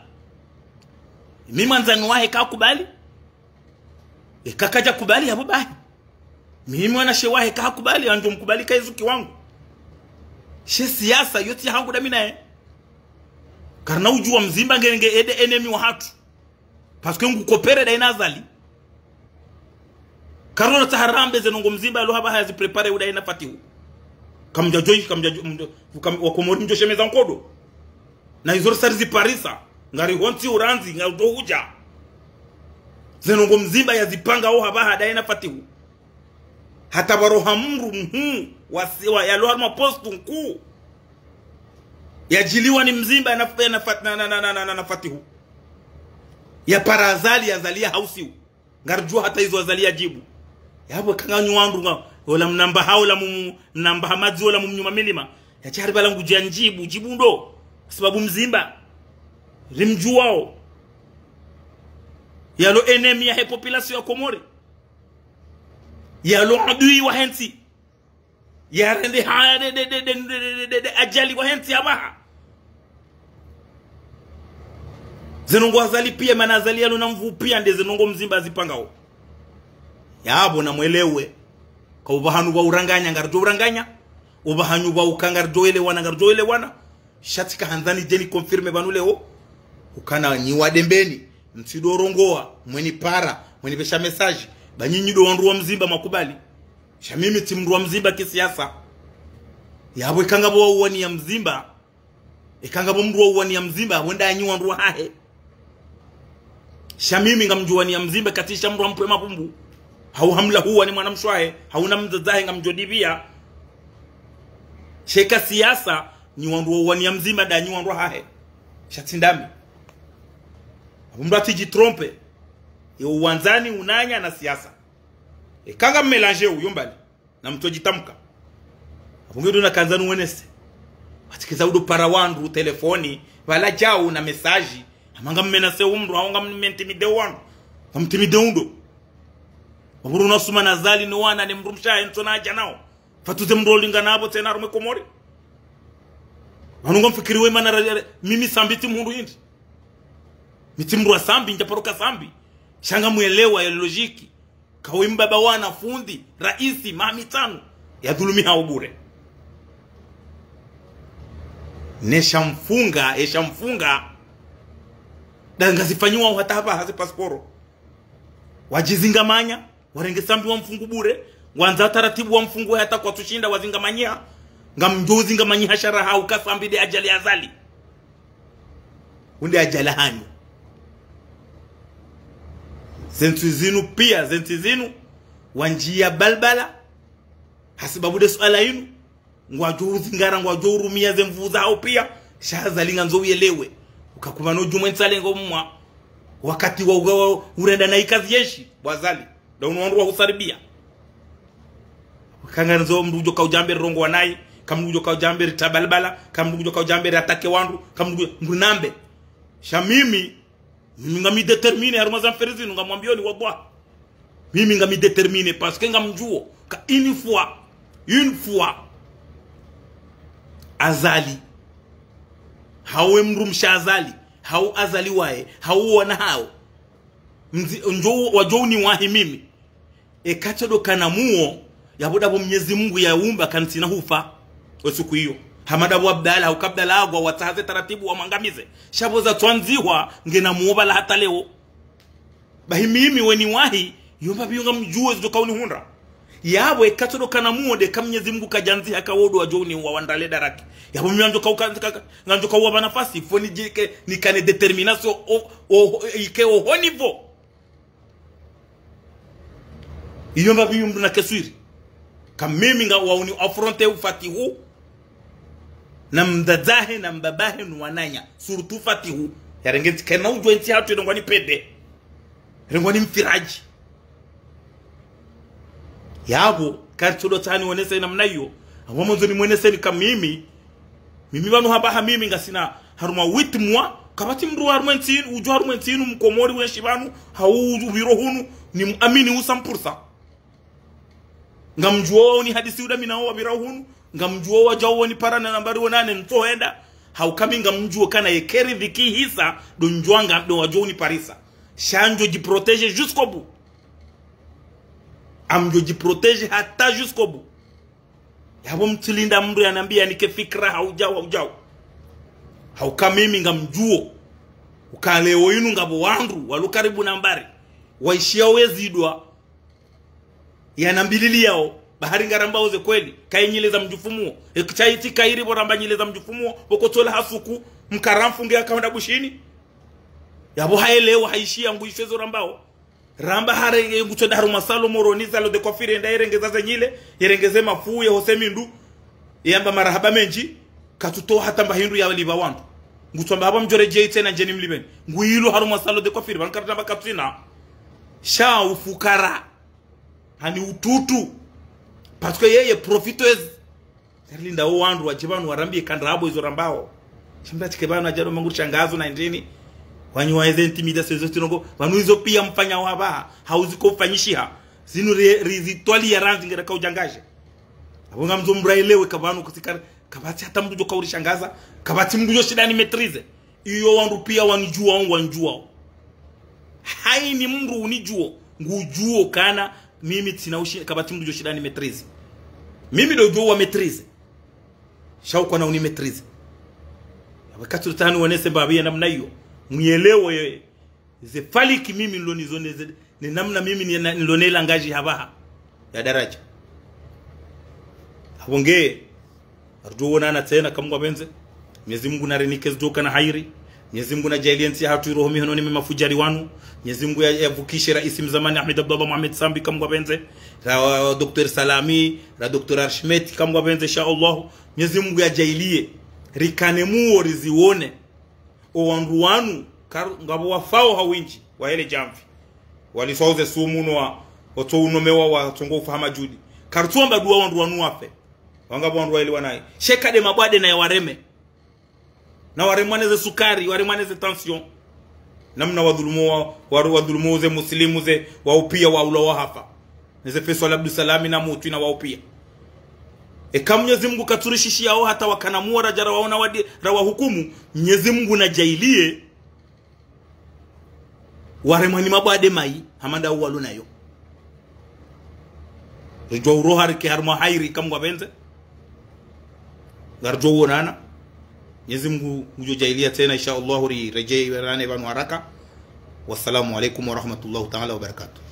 Mimi mwandzani wahe kakubali. Eka kadja kubali yapvo bahi. Mimi mwanashe wahe kakubali, ngamdjo mkubali ka izuki wangu. She siasa, yo tsi ya hangu nda mi na ye. Karina udjuwa Mzimba nge, nge ede ennemi wahatru. Parce que ngu coopérer nda ye na Azali. Karina tsaha rambe ze ndrongoo Mzimba yalo hapvaha yazi préparer uda ye na Fatihu. Kamdjadjo, kamdjadjo, mdjo, kam, wa Komori mdjo shemeza nkodo. Na izo risari ziparisa. Ngari hontsi urandzi, ngari udjo hudja. Ze ndrongoo Mzimba yazipanga wo hapvaha nda ye na Fatihu. Hata pvwa roha mndru mhuu, wasi, wa, yalo harumwa poste nkuu. Yadjiliwa ni Mzimba na, na, na, na, na Fatihu. Yapara Azali, Azali yahausiwa. Ngaridjuwa hata izo Azali yadjibu. Yapvo eka nganyi wandru nga, ola mnamba ha, ola mu, mnamba ha madzi, ola mu mnyuma milima. Yatsi hari pvala ngudjo yandjibu, djibu ndo. Sababu Mzimba. Rimdjuwao. Yalo ennemi yahe population ya Komori. Yalo adui wahe ntsi. Yarende ha de, de, de ajali wahe ntsi hapvaha. Ze ndrongoo Azali piya, mana Azali yalo na nvuu piya nde ze ndrongoo Mzimba yazipangao. Yapvo namwelewe. Ka upvahanyu pvwa uranganya, ngaridjo uranganya. Upvahanyu pvwa uka ngaridjo elewana, ngaridjo elewana. Sha tsika handza nidje ni confirmer pvanu leo. Ukana nyi wa Dembeni. Mtsido rongoa, mweni para, mweni pvesha message. Ba nyinyi ndo wandru wa Mzimba mwakubali. Sha mimi tsi mndru wa Mzimba kisiasa. Yapvo eka ngapvo wa uwaniya Mzimba. Eka ngapvo mndru wa uwaniya Mzimba, wenda nyi wandru wahahe. Sha mimi ngamdjo waniya Mzimba, katsi sha mndru hampve mabumbu. Hau hamla huwa ni mwanamshe wahe, hau na mdzadze wahe ngamdjo dipviya. She eka siasa, nyi wandru wa uwaniya Mzimba, nda nyi wandru wahahe. Sha tsi ndami. Apvo mndru atsidji tromper. Ye uwandzani unanya na siasa. Eka ngammélanger uyo mbali. Na mtsodjitamka. Apvo nge ndo nakandza nuwenese. Watsikiza udo para wandru telefoni, pvala djau na message. Hama ngammenase umndru, hau ngamintimider wandru. Ngamintimider undo. Wapvuru nasuma na Azali ni wana ni mdrumshe wahe ntso nadja nao. Pvatsu ze mndru olingana apvo tsena harumwa Komori. Pvanu ngamfikiri we mana ra, ra, mimi Sambi tsi mhundru hindri. Mi tsi mndru wa Sambi, ndja paro ka Sambi. Sha ngamwelewa ye logique. Kawe mbaba wana fundi, raisi, maha mitsanu. Yadhulumiha ubure. Ne shamfunga, e shamfunga. Nda ngazifanyiwa hata hapvaha ze pasiporo. Wadjizingamanya, warenge Sambi wamfungu bure, wandza taratibu wamfungu hata kwatsushinda wazingamanyiha, ngamdjo uzingamanyiha sha raha uka Sambi nde ajali ya Azali. Unde ajali hanyu. Ze ntsi zinu pia, ze ntsi zinu, wandjiya balbala, hasibabu nde suala inu, ngwadjo uzingara, ngwadjo urumia ze nvuu zawo pia, sha Azali ngandzo uyelewe. Uka kupvana udjumwe ntsalengo mwa, wakati wa, wa, wa, urenda na ikazi yeshi, bo Azali. Nda unu wandru wahusaribia. Ka ngandzo mndru udjo kaudjambe rirongowa nayi, ka mndru udjo kaudjambe ritra balbala, ka mndru udjo kaudjambe riattaquer wandru, ka mndru udjo, mndru nambe. Sha mimi, mimi ngami déterminé harumwa ze affaire zinu ngamwambioni wallah. Mimi ngami déterminé parce que ngamdjuo ka une fois, une fois Azali, hau e mdrumshe Azali, hau Azali waye, hau wana hawo. Mzi, ndjo, wadjo uniwahi mimi. Eka tsodo kana muo, yapvo ndapvo Mnyezi Mungu yaumba kantsina hufa. Osuku iyo. Hama ndapvo Abdala, hau ka Abdala agwa, watsaha ze taratibu wamwangamize. Sha pvo zatsuandzihwa, ngena muo pvala hata leo. Bahi mimi weniwahi, yo mbapvi yo ngamdjuo zidjo kaunihundra. Yapvo eka tsodo kana muwo nde ka Mnyezi Mungu kadjandziha ka wo ndo wadjo uniwa wandale daraki. Yapvo mi ngandjo ka uka-, ka-, ka-, ngandjo ka uwapva nafasi, fo nidjike, nikane détermination, o, o, ike o haut niveau. Iyo mbapvi yo mndru na keswiri. Ka mimi nga wauni affronter u Fatihu. Na mdzadze wahe, na mbaba wahe, no wananya. Surtout Fatihu. Yarenge ntsi kena udjuwa entsi hatru irengwa ni pede. Irengwa ni mfiraji. Yapvo, karitsodo tsani wonese namna iyo. Apvo mwandzo nimwonese ni ka mimi. Mimi pvanu hamba ha mimi ngasina harumwa huit mois. Kapvatsi mndru harumwa entsi inu, udjo harumwa entsi inu mkomori wenshi pvanu, hau upviro hunu, ni muamini u cent pour cent. Ngamdjuwo wauni hadisi uda mi nawo wapvira hunu, ngamdjuwo wadjau woni para na nambari wonane ntsohenda, hauka mi ngamdjuwo kana yeka ridhiki ihisa, ndo ndjwanga, ndo wadjo uniparisa. Sha ndjo djiprotéger jusqu'au bout. Ngamdjo djiprotéger hata jusqu'au bout. Yapvo mtsilinda mndru yanambiya nike fikira hau djau, hau djau. Hauka mimi ngamdjuwo. Uka leo inu ngapvo wandru, walo karibu na mbari. Waishiya wezidwa. Yanambililiyao, bahari ngarambao ze kweli, kayi nyile za mdjufumuo. Eka tsi kairi pvo ramba nyile za mdjufumuo, pvo kotsola hasuku, mkaramfu nge akahonda Bushini. Yapvo haelewa, haishiya nguishiya zo rambao. Ramba harenge ngutsonda harumwa salon Moroni, salon de coiffure, yenda yerengeza ze nyile, yerengeze mafu, yehose mindru, yamba marahaba mendji, katsutowa hata mba hindru yalipva wandru. Ngutsamba hapvo mdjo redjeyi tsena ndjeni mlipveni. Nguilo harumwa salon de coiffure, pvanu karitsamba katsina. Sha ufukara. Hani ututu. Parce que yeye profiteuse. Karilinda wo wandru wadje pvanu warambiye ka ndrabo izo rambao. Shimba tike pvanu adjaro manguri shangazo na ndini. Wanyu wa eze intimidation izo tsi ndrongo. Pvanu izo piya mfanya wapvaha. Hau ziko ufanyishiha. Zinu ri-, rizitwaliya randzi ngera ka udjangaje. Apvo ngamdzo mraelewe ka pvanu kusikara. Kapvatsi hata mndru djo ka urishangaza. Kapvatsi mndru djo shinda ni maîtriser. Iyo wandru piya wanidjuwao, ngwanidjuwao. Hayini mndru unidjuwo, ngudjuwo kana, mimi tsina ushi-, kapvatsi mndru djo shinda ni maîtriser. Mimi ndo djo wa maîtriser. Sha ukana uni maîtriser. Apvo katsu tsani wonese mbapvi ya namna iyo. Muyelewe ye. Ze faliki mimi nilo nizo ne ze, ne namna mimi ni na, nilo ne langage hapvaha. Ya daraja. Apvo nge, ngaridjo wonana tsena ka Mngu yapvendze. Mnyezi Mngu narinike zidjo kana hairi. Mnyezi Mngu nadjaliye ntsi yahatru iroho mihononi mwe mafujari wanu. Mnyezi Mngu ya, yavukishe raisi mzamani Ahmed Abdallah Mohamed Sambi ka Mngu yapvendze. Ra, Docteur Salami, ra Docteur Archimète ka Mngu yapvendze, insha Allah. Mnyezi Mngu yadjaliye. Rikane muwo riziwone. O wandru wanu, karu-, ngapvo wafao ha windji, wa hele djamvi. Waliswao ze sumu no wa, otso unomewa watsongo ufa ha madjudi. Karitsomba duwa wandru wanu wafe. Wangapvo wandru waili wanayi. Sha eka nde mabwade na yawareme. Na waremwa ne ze sukari, waremwa ne ze tension. Namna wadhulumu wa, wa, wadhulumu ze muslimu ze, wao piya waula wahafa. Ne ze Faisal Abdou Salami na Mutwi na wao piya. Eka Mnyezi Mngu katsurishishiya wao hata wakana muwo radja rawaona wadi, rawahukumu, Mnyezi Mngu nadjaliye waremwa ni mabwade mayi, hama nda uwalo nayo. Ridjo uroha rike harumwa hairi ka Mngu yapvendze. Ngaridjo wonana. Mnyezi Mngu ngudjo djaliya tsena, insha Allah, ri, redjeyi werane pvanu haraka. Wassalamu alaikum warahmatullahi taala wabarakatuh.